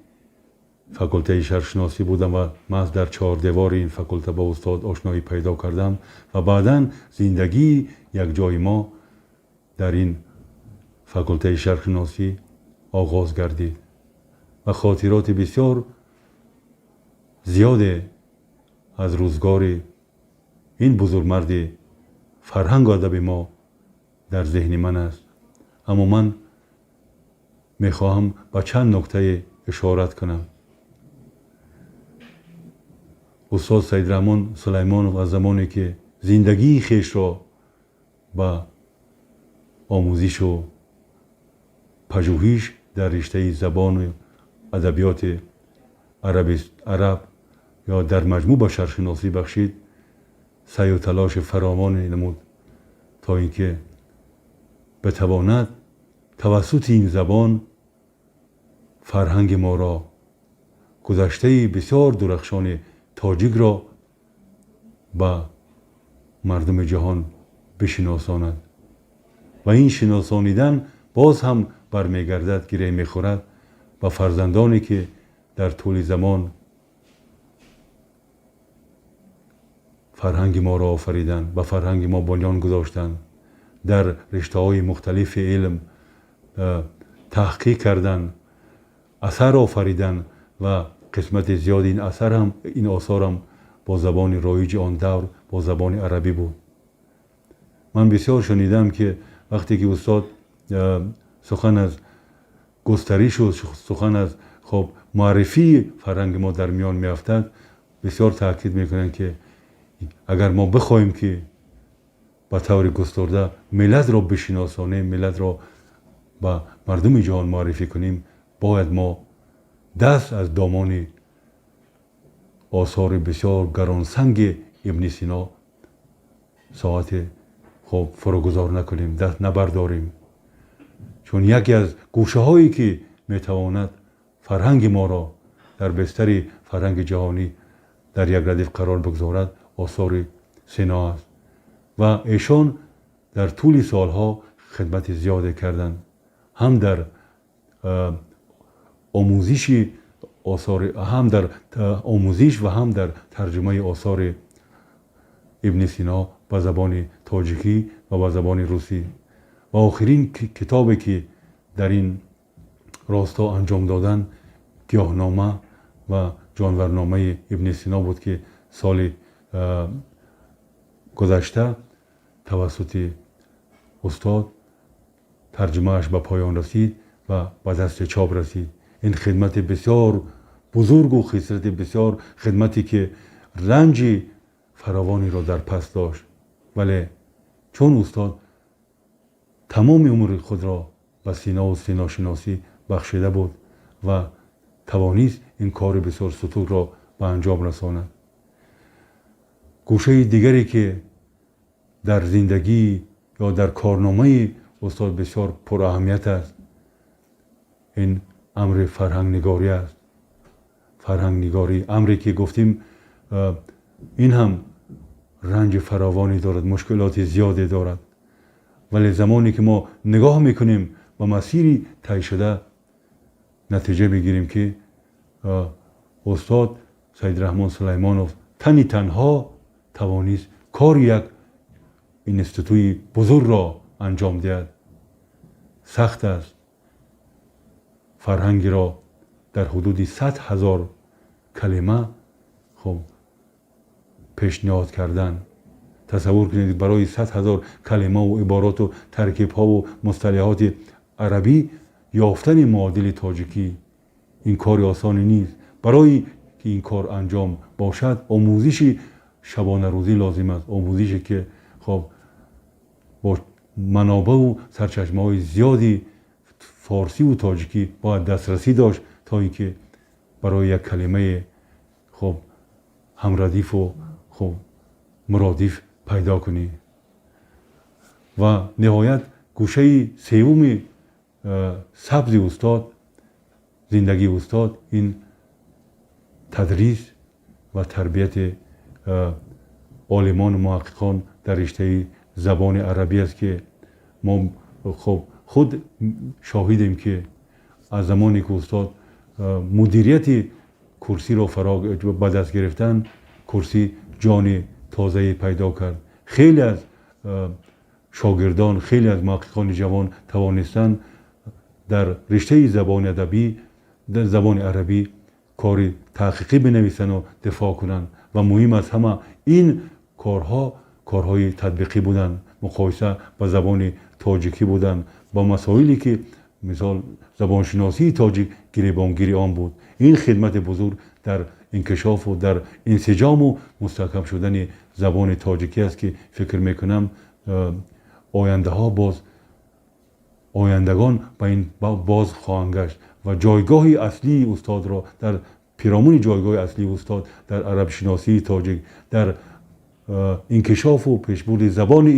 факултаи шарқшиносӣ будам ва маҳз дар чордевори ин факулта бо устод ошноӣ пайдо кардам ва баъдан зиндагии якҷои мо дар ин факултаи шарқшиносӣ оғоз гардид ва хотироти бисёр зиёде аз рӯзгори ин бузургмарди фарҳангу адаби мо дар зеҳни ман аст. Аммо ман мехоҳам ба чанд нуктае ишорат кунам. Устод Саидраҳмон Сулаймонов аз замоне ки зиндагии хешро ба омӯзишу пажӯҳиш дар риштаи забону адабиёти араб ё дар маҷмӯъ ба шарқшиносӣ бахшид, саъю талоши фаровоне намуд, то ин ки битавонад тавассути ин забон фарҳанги моро, гузаштаи бисёр дурахшони тоҷикро ба мардуми ҷаҳон бишиносонад. Ва ин шиносонидан боз ҳам бармегардад, гиреҳ мехӯрад ба фарзандоне, ки дар тӯли замон фарҳанги моро офариданд, ба фарҳанги мо бунён гузоштанд, дар риштаҳои мухталифи илм таҳқиқ карданд, асар офариданд ва қисмати зиёди ин асар ҳам, ин осорам бо забони роиҷи он давр, бо забони арабӣ буд. Ман бисёр шунидам, ки вақте ки устод сухан аз густаришу сухан аз хоб муаррифии фарҳанги мо дар миён меафтад, бисёр таъкид мекунанд, ки агар мо бихоҳем, ки ба таври густурда миллатро бишиносонем, миллатро ба мардуми ҷаҳон муаррифӣ кунем, бояд мо даст аз домони осори бисёр гаронсанги Ибни Сино соати хоб фурӯгузор накунем, даст набардорем, чун яке аз гӯшаҳое ки метавонад фарҳанги моро дар бестари фарҳанги ҷаҳонӣ дар як радиф қарор бигзорад, осори Сино аст. Ва эшон дар тӯли солҳо Хидмати зиёде карданд, ҳам дар омӯзиши осори, ҳам дар омӯзиш ва ҳам дар тарҷумаи осори Ибни Сино ба забони тоҷикӣ ва ба забони русӣ. Ва охирин китобе ки дар ин росто анҷом доданд, гиёҳнома ва ҷонварномаи Ибни Сино буд, ки соли гузашта тавассути устод тарҷумааш ба поён расид ва ба дасти чоп расид. Ин хидмати бисёр бузургу хислати бисёр, хидмате ки ранҷи фаровонеро дар пас дошт, вале чун устод тамоми умри худро ба Синову синошиносӣ бахшида буд ва тавонист ин кори бисёр сутурро ба анҷом расонад. Гӯшаи дигаре ки дар зиндагӣ ё дар корномаи устод бисёр пураҳамият аст, ин амри фарҳангнигорӣ аст. Фарҳангнигорӣ, амре ки гуфтем, ин ҳам ранҷи фаровонӣ дорад, мушкилоти зиёде дорад, вале замоне ки мо нигоҳ мекунем ба масири тай шуда, натиҷа бигирем ки устод Саидраҳмон Сулаймонов тани танҳо тавонист кори як институти бузургро анҷом диҳад. Сахт аст фарҳангиро дар ҳудуди 100 000 калима хуб пешниҳод кардан. Тасаввур кунед, барои 100 000 калимаву ибороту таркибҳову мусталиҳоти арабӣ ёфтани муодили тоҷикӣ ин кори осоне нест. Барои ки ин кор анҷом бошад, омӯзиши шабонарӯзӣ лозим аст, омӯзише ки хоб бо манобаъу сарчашмаҳои зиёди форсиву тоҷикӣ бояд дастрасӣ дошт, то ин ки барои як калимаи хуб ҳамрадифу хуб муродиф пайдо кунӣ. Ва ниҳоят, гӯшаи севуми сабзи устод, зиндагии устод, ин тадрис ва тарбияти олимону муҳаққиқон дар риштаи забони арабӣ аст, ки мо хуб худ шоҳидем, ки аз замоне ки устод мудирияти курсиро фаро ба даст гирифтан, курсӣ ҷони тозае пайдо кард. Хеле аз шогирдон, хеле аз муҳаққиқони ҷавон тавонистанд дар риштаи забони адабӣ, забони арабӣ кори таҳқиқӣ бинависанду дифоъ кунанд. Ва муҳим аз ҳама, ин корҳо корҳои татбиқӣ буданд, муқоиса ба забони тоҷикӣ буданд, ба масоиле ки мисол забоншиносии тоҷик гиребонгири он буд. Ин хидмати бузург дар инкишофу дар инсиҷому мустаҳкам шудани забони тоҷикӣ аст, ки фикр мекунам, ояндаҳо боз ояндагон ба ин боз хоҳанд гашт ва ҷойгоҳи аслии устодро дар пиромуни ҷойгоҳи аслии устод дар арабшиносии тоҷик, дар инкишофу пешбурди забони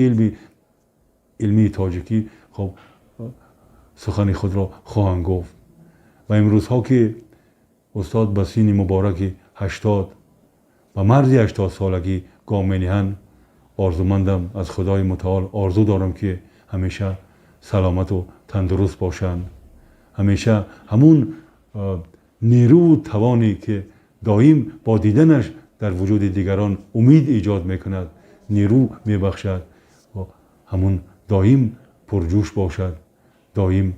илмии тоҷикӣ хоб сухани худро хоҳанд гуфт. Ва имрӯзҳо ки устод ба синни мубораки 80, ба марзи 80-солагӣ гом мениҳанд, орзумандам, аз Худои Мутаол орзу дорам, ки ҳамеша саломату тандуруст бошанд, ҳамеша ҳамун нерӯву тавоне ки доим бо диданаш дар вуҷуди дигарон умид эҷод мекунад, нерӯ мебахшад, ҳамун доим пурҷӯш бошад, доим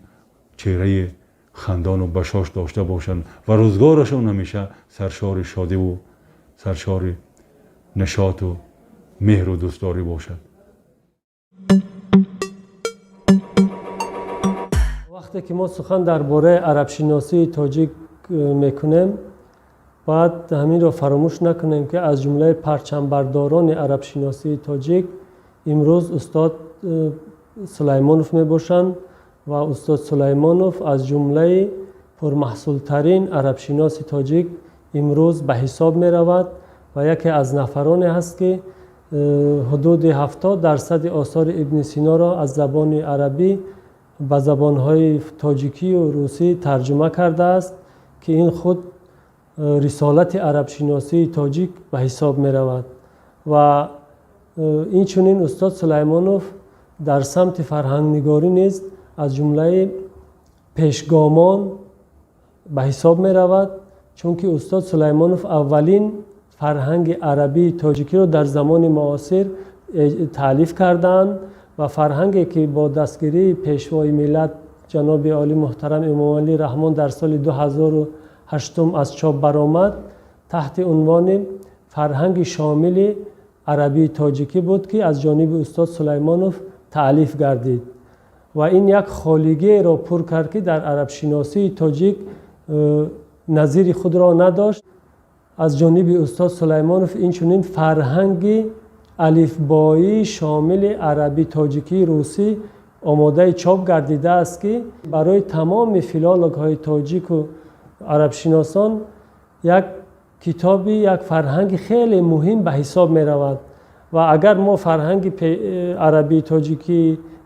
чеҳраи хандону башош дошта бошанд ва рӯзгорашон ҳамеша саршори шодиву саршори нишоту меҳру дӯстдорӣ бошад. Вақте ки мо сухан дар бораи арабшиносии тоҷик мекунем, бояд ҳаминро фаромӯш накунем, ки аз ҷумлаи парчамбардорони арабшиносии тоҷик имрӯз устод Сулаймонов мебошанд ва устод Сулаймонов аз ҷумлаи пурмаҳсултарин арабшиноси тоҷик имрӯз ба ҳисоб меравад ва яке аз нафароне ҳаст, ки ҳудуди 70% осори Ибни Синоро аз забони арабӣ ба забонҳои тоҷикию русӣ тарҷума кардааст, ки ин худ рисолати арабшиносии тоҷик ба ҳисоб меравад. Ва инчунин устод Сулаймонов Дар самти фарҳангнигорӣ низ аз ҷумлаи пешгомон ба ҳисоб меравад, чунки устод Сулаймонов аввалин фарҳанги арабии тоҷикиро дар замони муосир таълиф кардаанд ва фарҳанге ки бо дастгирии Пешвои миллат ҷаноби олӣ муҳтарам Эмомалӣ Раҳмон дар соли 2008 аз чоп баромад, таҳти унвони фарҳанги шомили арабии тоҷикӣ буд, ки аз ҷониби устод Сулаймонов таълиф гардид ва ин як холигиеро пур кард, ки дар арабшиносии тоҷик назири худро надошт. Аз ҷониби устод Сулаймонов инчунин фарҳанги алифбоии шомили арабӣ, тоҷикӣ, русӣ омодаи чоп гардидааст, ки барои тамоми филологҳои тоҷику арабшиносон як китоби, як фарҳанги хеле муҳим ба ҳисоб меравад. Ва агар мо фарҳанги арабии тоҷикӣ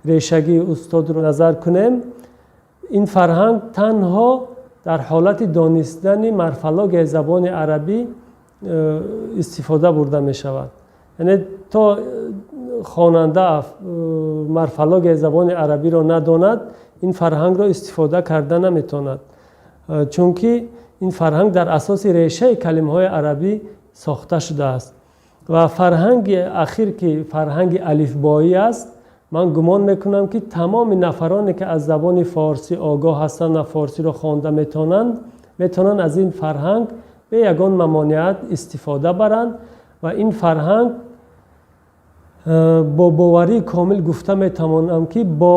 решагии устодро назар кунем, ин фарҳанг танҳо дар ҳолати донистани морфологияи забони арабӣ истифода бурда мешавад. Яъне то хонанда морфологияи забони арабиро надонад, ин фарҳангро истифода карда наметавонад, чунки ин фарҳанг дар асоси решаи калимаҳои арабӣ сохта шудааст. Ва фарҳанги ахир, ки фарҳанги алифбоӣ аст, ман гумон мекунам, ки тамоми нафароне, ки аз забони форсӣ огоҳ ҳастанд ва форсиро хонда метавонанд, метавонанд аз ин фарҳанг бе ягон мамониат истифода баранд. Ва ин фарҳанг, бо боварии комил гуфта метавонам, ки бо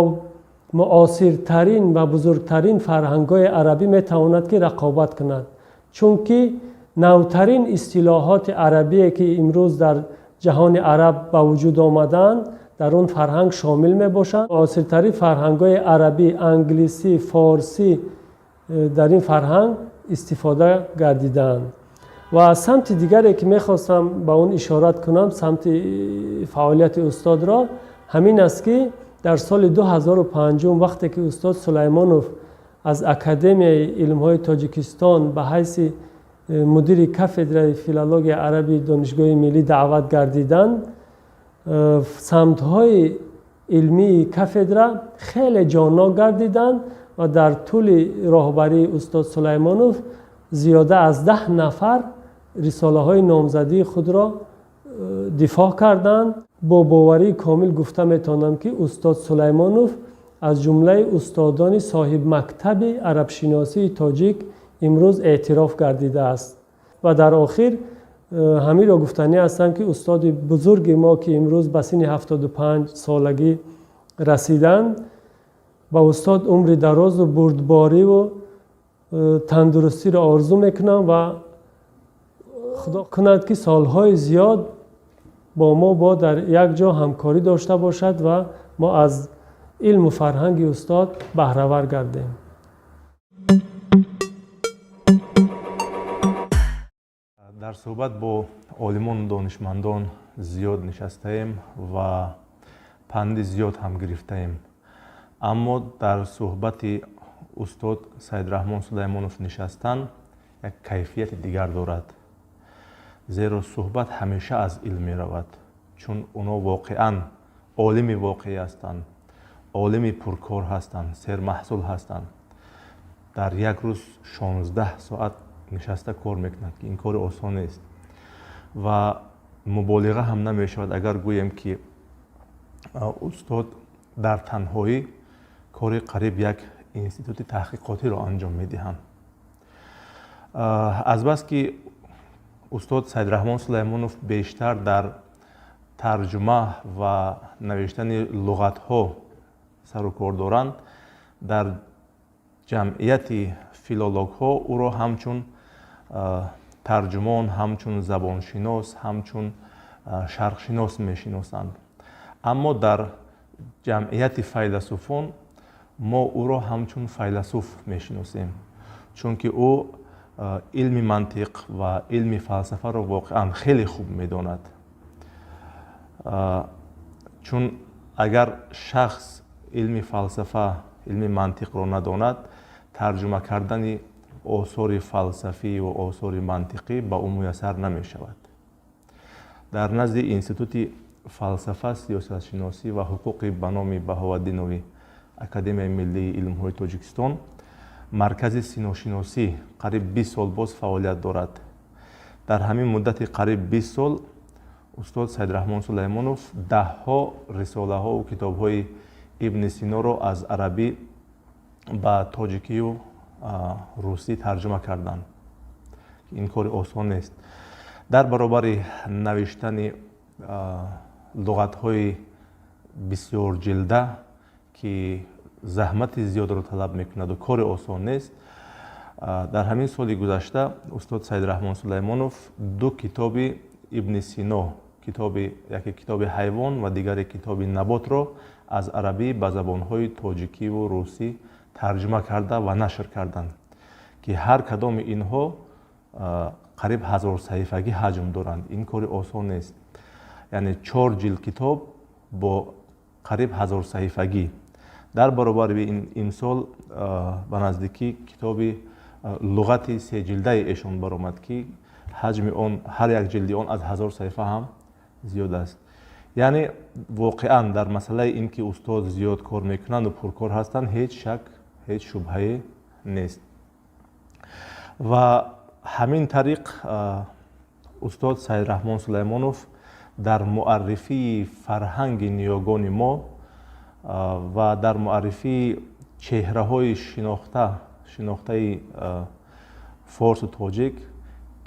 муосиртарин ва бузургтарин фарҳангҳои арабӣ метавонад, ки рақобат кунад, чунки навтарин истилоҳоти арабие, ки имрӯз дар ҷаҳони араб ба вуҷуд омадаанд, дар он фарҳанг шомил мебошанд. Муосиртарин фарҳангҳои арабӣ, англисӣ, форсӣ дар ин фарҳанг истифода гардидаанд. Ва самти дигаре, ки мехостам ба он ишорат кунам, самти фаъолияти устодро ҳамин аст, ки дар соли 2005, вақте ки устод Сулаймонов аз Академияи илмҳои Тоҷикистон ба ҳайси мудири кафедраи филологияи арабии Донишгоҳи миллӣ даъват гардиданд, самтҳои илмии кафедра хеле ҷоннок гардиданд ва дар тӯли роҳбарии устод Сулаймонов зиёда аз 10 нафар рисолаҳои номзадии худро дифоъ карданд. Бо боварии комил гуфта метавонам, ки устод Сулаймонов аз ҷумлаи устодони соҳибмактаби арабшиносии тоҷик имрӯз эътироф гардидааст. Ва дар охир ҳаминро гуфтанӣ ҳастам, ки устоди бузурги мо, ки имрӯз ба синни 75 солагӣ расиданд, ба устод умри дарозу бурдбориву тандурустиро орзу мекунам ва худо кунад, ки солҳои зиёд бо мо бо дар як ҷо ҳамкорӣ дошта бошад ва мо аз илму фарҳанги устод баҳравар гардем. Дар суҳбат бо олимону донишмандон зиёд нишастаем ва панди зиёд ҳам гирифтаем, аммо дар суҳбати устод Саидраҳмон Сулаймонов нишастан як кайфияти дигар дорад, зеро суҳбат ҳамеша аз илм меравад, чун оно воқеан олими воқеӣ ҳастанд, олими пуркор ҳастанд, сермаҳсул ҳастанд. Дар як рӯз 16 соат нишаста кор мекунанд, ки ин кори осон нест ва муболиға ҳам намешавад агар гӯем, ки устод дар танҳоӣ кори қариб як институти таҳқиқотиро анҷом медиҳанд. Азбаски устод Саидраҳмон Сулаймонов бештар дар тарҷума ва навиштани луғатҳо сару кор доранд, дар ҷамъияти филологҳо ӯро ҳамчун тарҷумон, ҳамчун забоншинос, ҳамчун шарқшинос мешиносанд. Аммо дар ҷамъияти файласуфон мо ӯро ҳамчун файласуф мешиносем, чунки ӯ илми мантиқ ва илми фалсафаро воқеан хеле хуб медонад. Чун агар шахс илми фалсафа, илми мантиқро надонад, тарҷума кардани осори фалсафӣ ва осори мантиқӣ ба ӯ муяссар намешавад. Дар назди институти фалсафа, сиёсатшиносӣ ва ҳуқуқи ба номи Баҳоваддинови Академияи миллии илмҳои Тоҷикистон Маркази синошиносӣ қариб 20 сол боз фаъолият дорад. Дар ҳамин муддати қариб 20 сол устод Саидраҳмон Сулаймонов даҳҳо рисолаҳову китобҳои Ибни Синоро аз арабӣ ба тоҷикию русӣ тарҷума карданд. Ин кори осон нест. Дар баробари навиштани луғатҳои бисёрҷилда, ки заҳмати зиёдро талаб мекунаду кори осон нест, дар ҳамин соли гузашта устод Саидраҳмон Сулаймонов ду китоби Ибни Сино, китоби яке китоби ҳайвон ва дигаре китоби наботро аз арабӣ ба забонҳои тоҷикиву русӣ тарҷума карда ва нашр карданд, ки ҳар кадоми инҳо қариб 1000 саҳифагӣ ҳаҷм доранд. Ин кори осон нест, яъне чор ҷилд китоб бо қариб 1000 саҳифагӣ. Дар баробари ин, имсол ба наздикӣ китоби луғати сеҷилдаи эшон баромад, ки ҳаҷми он, ҳар як ҷилди он аз 1000 саҳифа ҳам зиёд аст. Яъне воқеан дар масъалаи ин ки устод зиёд кор мекунанду пуркор ҳастанд, ҳеҷ шак, ҳеҷ шубҳае нест. Ва ҳамин тариқ устод Саидраҳмон Сулаймонов дар муаррифии фарҳанги ниёгони мо ва дар муаррифии чеҳраҳои шинохтаи форсу тоҷик,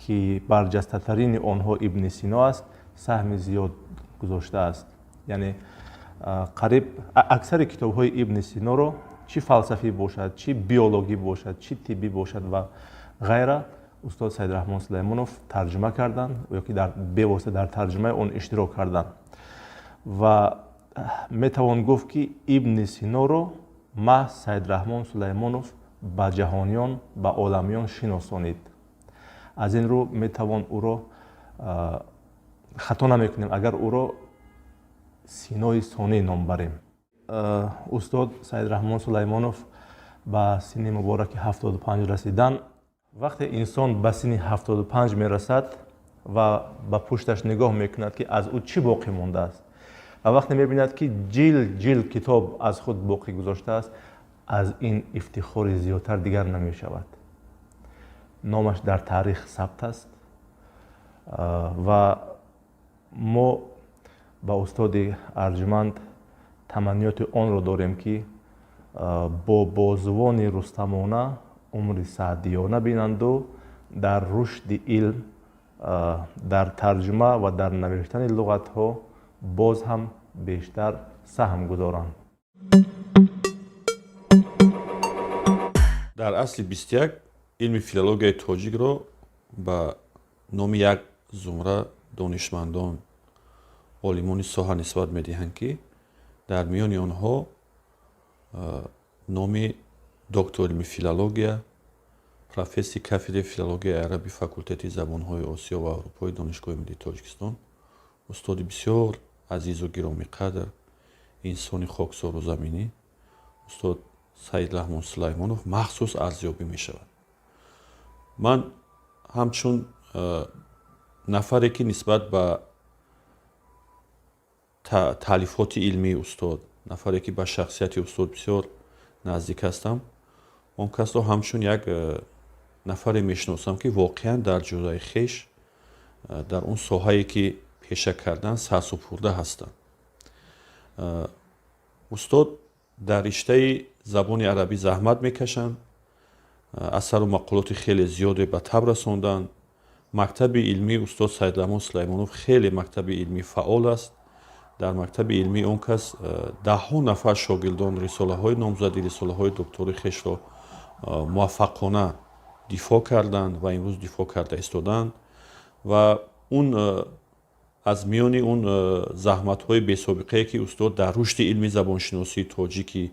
ки барҷастатарини онҳо Ибни Сино аст, саҳми зиёд гузоштааст. Яъне қариб аксари китобҳои Ибни Синоро, чӣ фалсафӣ бошад, чӣ биологӣ бошад, чӣ тиббӣ бошад ва ғайра, устод Саидраҳмон Сулаймонов тарҷума карданд ё ки бевосита дар тарҷумаи он иштирок карданд. Ва метавон гуфт, ки Ибни Синоро маҳз Саидраҳмон Сулаймонов ба ҷаҳониён, ба оламиён шиносонид. Аз ин рӯ метавон ӯро, хато намекунем, агар ӯро Синои Сонӣ ном барем. Устод Саидраҳмон Сулаймонов ба синни мубораки 75 расидан. Вақте инсон ба синни 75 мерасад ва ба пушташ нигоҳ мекунад, ки аз ӯ чӣ боқӣ мондааст, ва вақте мебинад, ки ҷилд ҷилд китоб аз худ боқӣ гузоштааст, аз ин ифтихори зиёдтар дигар намешавад. Номаш дар таърих сабт аст ва мо ба устоди арҷуманд таманниёти онро дорем, ки бо бозувони рустамона умри саъдиёна бинанду дар рушди илм, дар тарҷума ва дар навиштани луғатҳо боз ҳам бештар саҳм гузоранд. Дар асри 21 илми филологияи тоҷикро ба номи як зумра донишмандон, олимони соҳа нисбат медиҳанд, ки дар миёни онҳо номи доктор илми филология, профессори кафедраи филологияи араби факултети забонҳои Осиё ва Аврупои Донишгоҳи миллии Тоҷикистон, устоди бисёр азизу гиромиқадр, инсони хоксору заминӣ, устод Саидраҳмон Сулаймонов махсус арзёбӣ мешавад. Ман ҳамчун нафаре, ки нисбат ба таълифоти илмии устод, нафаре, ки ба шахсияти устод бисёр наздик ҳастам, он касро ҳамчун як нафаре мешиносам, ки воқеан дар ҷодаи хеш, дар он соҳае, ки пеша кардан, сарсупурда ҳастанд. Устод дар риштаи забони арабӣ заҳмат мекашанд, асару мақолоти хеле зиёде ба таб расонданд. Мактаби илмии устод Саидраҳмон Сулаймонов хеле мактаби илмии фаъол аст. Дар мактаби илмии он кас даҳҳо нафар шогирдон рисолаҳои номзадӣ, рисолаҳои доктори хешро муваффақона дифоъ карданд ва имрӯз дифоъ карда истоданд. Ва он аз миёни он заҳматҳои бесобиқае, ки устод дар рушди илми забоншиносии тоҷики,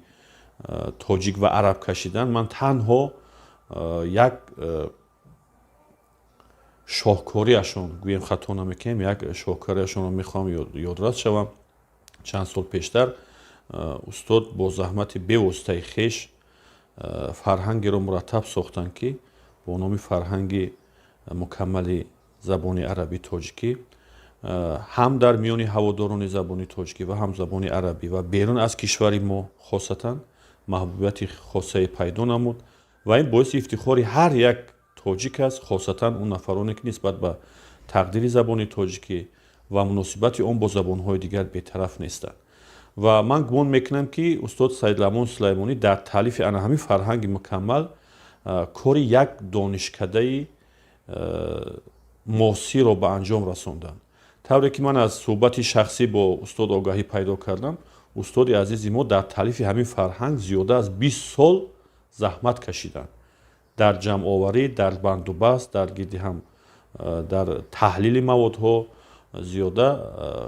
тоҷик ва араб кашиданд, ман танҳо як шоҳкориашон гӯем, хато намекунем, як шоҳкориашонро мехоҳам ёдрас шавам. Чанд сол пештар устод бо заҳмати бевоситаи хеш фарҳангеро мураттаб сохтанд, ки бо номи фарҳанги мукаммали забони арабӣ тоҷикӣ. Ҳам дар миёни ҳаводорони забони тоҷикӣ ва ҳам забони арабӣ ва берун аз кишвари мо хосатан маҳбубияти хосае пайдо намуд ва ин боиси ифтихори ҳар як тоҷик аст, хосатан он нафароне, ки нисбат ба тақдири забони тоҷикӣ ва муносибати он бо забонҳои дигар бетараф нестанд. Ва ман гумон мекунам, ки устод Саидраҳмон Сулаймонӣ дар таълифи ана ҳамин фарҳанги мукаммал кори як донишкадаи муосирро ба анҷом расонданд. Тавре ки ман аз суҳбати шахсӣ бо устод огаҳӣ пайдо кардам, устоди азизи мо дар таълифи ҳамин фарҳанг зиёда аз 20 сол заҳмат кашиданд дар ҷамъоварӣ, дар бандубаст, дар гирди ҳам, дар таҳлили маводҳо. Зиёда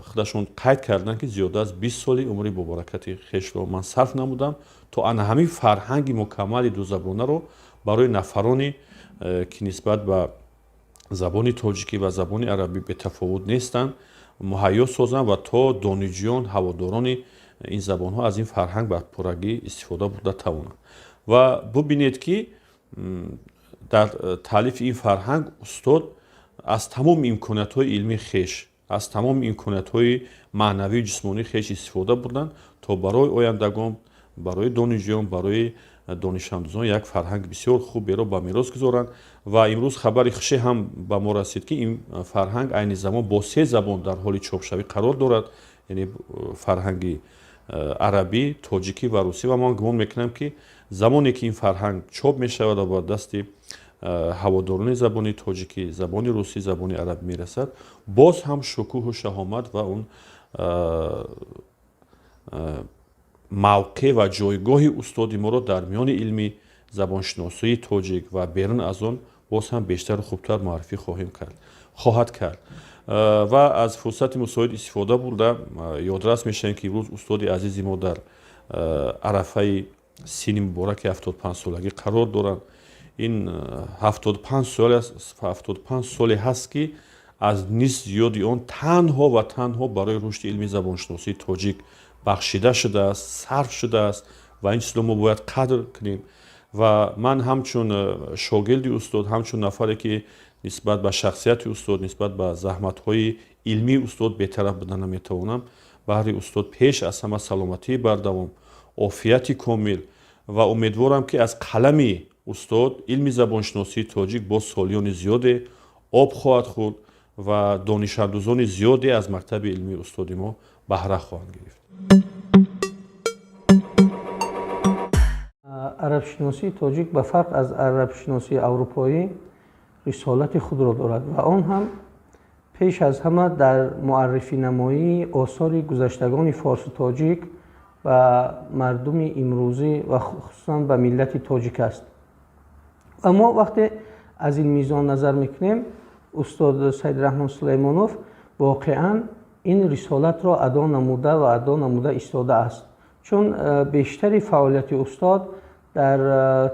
худашон қайд карданд, ки зиёда аз 20 соли умри бобаракати хешро ман сарф намудам, то ана ҳамин фарҳанги мукаммали дузабонаро барои нафароне, ки нисбат ба забони тоҷикӣ ва забони арабӣ бетафовут нестанд, муҳайё созам ва то донишҷӯён, ҳаводорони ин забонҳо аз ин фарҳанг ба пуррагӣ истифода бурда тавонанд. Ва бубинед, ки дар таълифи ин фарҳанг устод аз тамоми имкониятҳои илмии хеш, аз тамоми имкониятҳои маънавию ҷисмонии хеш истифода бурданд, то барои ояндагон, барои донишҷӯён, барои донишандӯзон як фарҳанги бисёр хуберо ба мерос гузоранд. Ва имрӯз хабари хуше ҳам ба мо расид, ки ин фарҳанг айни замон бо се забон дар ҳоли чопшавӣ қарор дорад, яъне фарҳанги арабӣ, тоҷикӣ ва русӣ. Ва ман гумон мекунам, ки замоне ки ин фарҳанг чоп мешавад ва ба дасти ҳаводорони забони тоҷикӣ, забони русӣ, забони арабӣ мерасад, боз ҳам шукӯҳу шаҳомат ва он мавқеъ ва ҷойгоҳи устоди моро дар миёни илми забоншиносии тоҷик ва берун аз он боз ҳам бештару хубтар муаррифӣ хоҳем кард, хоҳад кард. Ва аз фурсати мусоид истифода бурда ёдрас мешавем, ки имрӯз устоди азизи мо дар арафаи синни мубораки 75-солагӣ қарор доранд. Ин 75 соле ҳаст, ки аз нисф зиёди он танҳо ва танҳо барои рушди илми забоншиносии тоҷик бахшида шудааст, сарф шудааст ва ин чизро мо бояд қадр кунем. Ва ман ҳамчун шогирди устод, ҳамчун нафаре, ки нисбат ба шахсияти устод, нисбат ба заҳматҳои илмии устод бетараф буда наметавонам, баҳри устод пеш аз ҳама саломатии бардавом, офияти комил ва умедворам, ки аз қалами устод илми забоншиносии тоҷик боз солиёни зиёде об хоҳад хӯрд ва донишандӯзони зиёде аз мактаби илмии устоди мо баҳра хоҳанд гирифт. Арабшиносии тоҷик ба фарқ аз арабшиносии аврупоӣ рисолати худро дорад ва он ҳам пеш аз ҳама дар муаррифинамоии осори гузаштагони форсу тоҷик ба мардуми имрӯзӣ ва хусусан ба миллати тоҷик аст. Ва мо вақте аз ин мизон назар мекунем, устод Саидраҳмон Сулаймонов воқеан ин рисолатро адо намуда ва адо намуда истодааст, чун бештари фаъолияти устод дар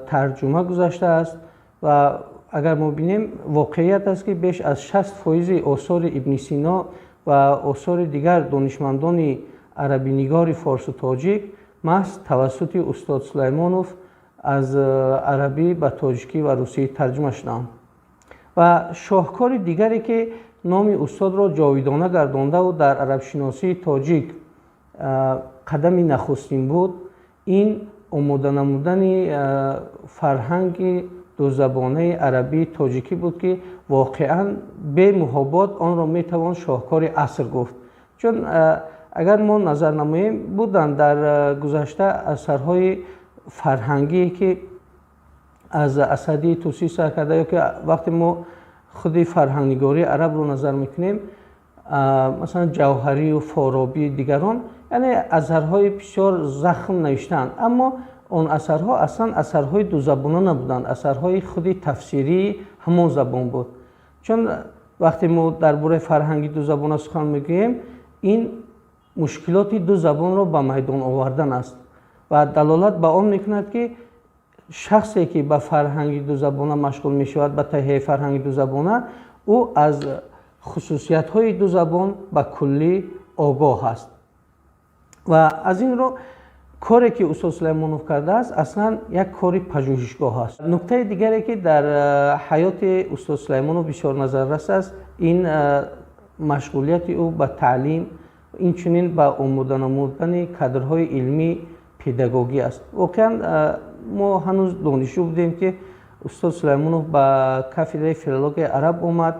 тарҷума гузаштааст. Ва агар мо бинем, воқеият аст, ки беш аз 60 фоизи осори Ибни Сино ва осори дигар донишмандони арабинигори форсу тоҷик маҳз тавассути устод Сулаймонов аз арабӣ ба тоҷикӣ ва русӣ тарҷума шуданд. Ва шоҳкори дигаре, ки номи устодро ҷовидона гардондаву дар арабшиносии тоҷик қадами нахустин буд, ин омода намудани фарҳанги дузабонаи арабии тоҷикӣ буд, ки воқеан бемуҳобот онро метавон шоҳкори аср гуфт. Чун агар мо назар намоем, буданд дар гузашта асарҳои фарҳангие, ки аз Асадии Тусӣ сар карда, ё ки вақте мо худи фарҳангнигории арабро назар мекунем, масалан Ҷавҳарию Форобӣ, дигарон, яъне асарҳои бисёр захм навиштаанд, аммо он асарҳо аслан асарҳои дузабона набуданд, асарҳои худи тафсирии ҳамон забон буд. Чун вақте мо дар бораи фарҳанги дузабона сухан мегӯем, ин мушкилоти ду забонро ба майдон овардан аст ва далолат ба он мекунад, ки шахсе, ки ба фарҳанги дузабона машғул мешавад, ба таҳияи фарҳанги дузабона, ӯ аз хусусиятҳои ду забон ба куллӣ огоҳ аст. Ва аз ин рӯ коре, ки устод Сулаймонов кардааст, аслан як кори пажӯҳишгоҳ аст. Нуктаи дигаре, ки дар ҳаёти устод Сулаймонов бисёр назаррас аст, ин Машғулияти ӯ ба таълим, инчунин ба омода намудани кадрҳои илмӣ педагогӣ аст. Воқеан, мо ҳанӯз донишҷӯ будем, ки устод Сулаймонов ба кафедраи филологияи араб омад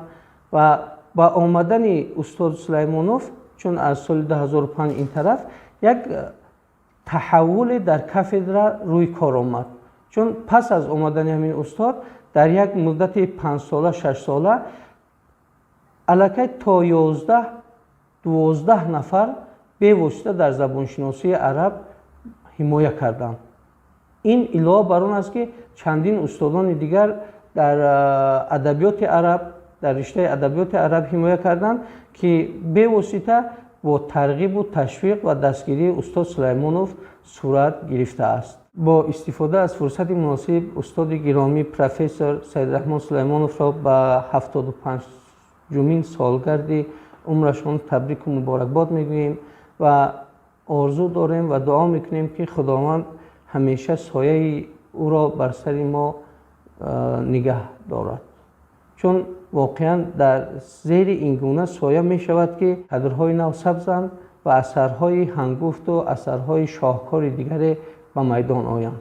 ва ба омадани устод Сулаймонов, чун аз соли 2005 ин тараф як таҳаввуле дар кафедра рӯй кор омад, чун пас аз омадани ҳамин устод дар як муддати 5-сола, 6-сола аллакай то 11, 12 нафар бевосита дар забоншиносии араб ҳимоя карданд. Ин илова бар он аст, ки чандин устодони дигар дар адабиёти араб, дар риштаи адабиёти араб ҳимоя карданд, ки бевосита бо тарғибу ташвиқ ва дастгирии устод Сулаймонов сурат гирифтааст. Бо истифода аз фурсати муносиб устоди гиромӣ, профессор Саидраҳмон Сулаймоновро ба 75-умин солгарди умрашон табрику муборакбод мегӯем ва орзу дорем ва дуо мекунем, ки Худованд ҳамеша сояи ӯро бар сари мо нигаҳ дорад, чун воқеан дар зери ин гуна соя мешавад, ки кадрҳои нав сабзанд ва асарҳои ҳангуфту асарҳои шоҳкори дигаре ба майдон оянд.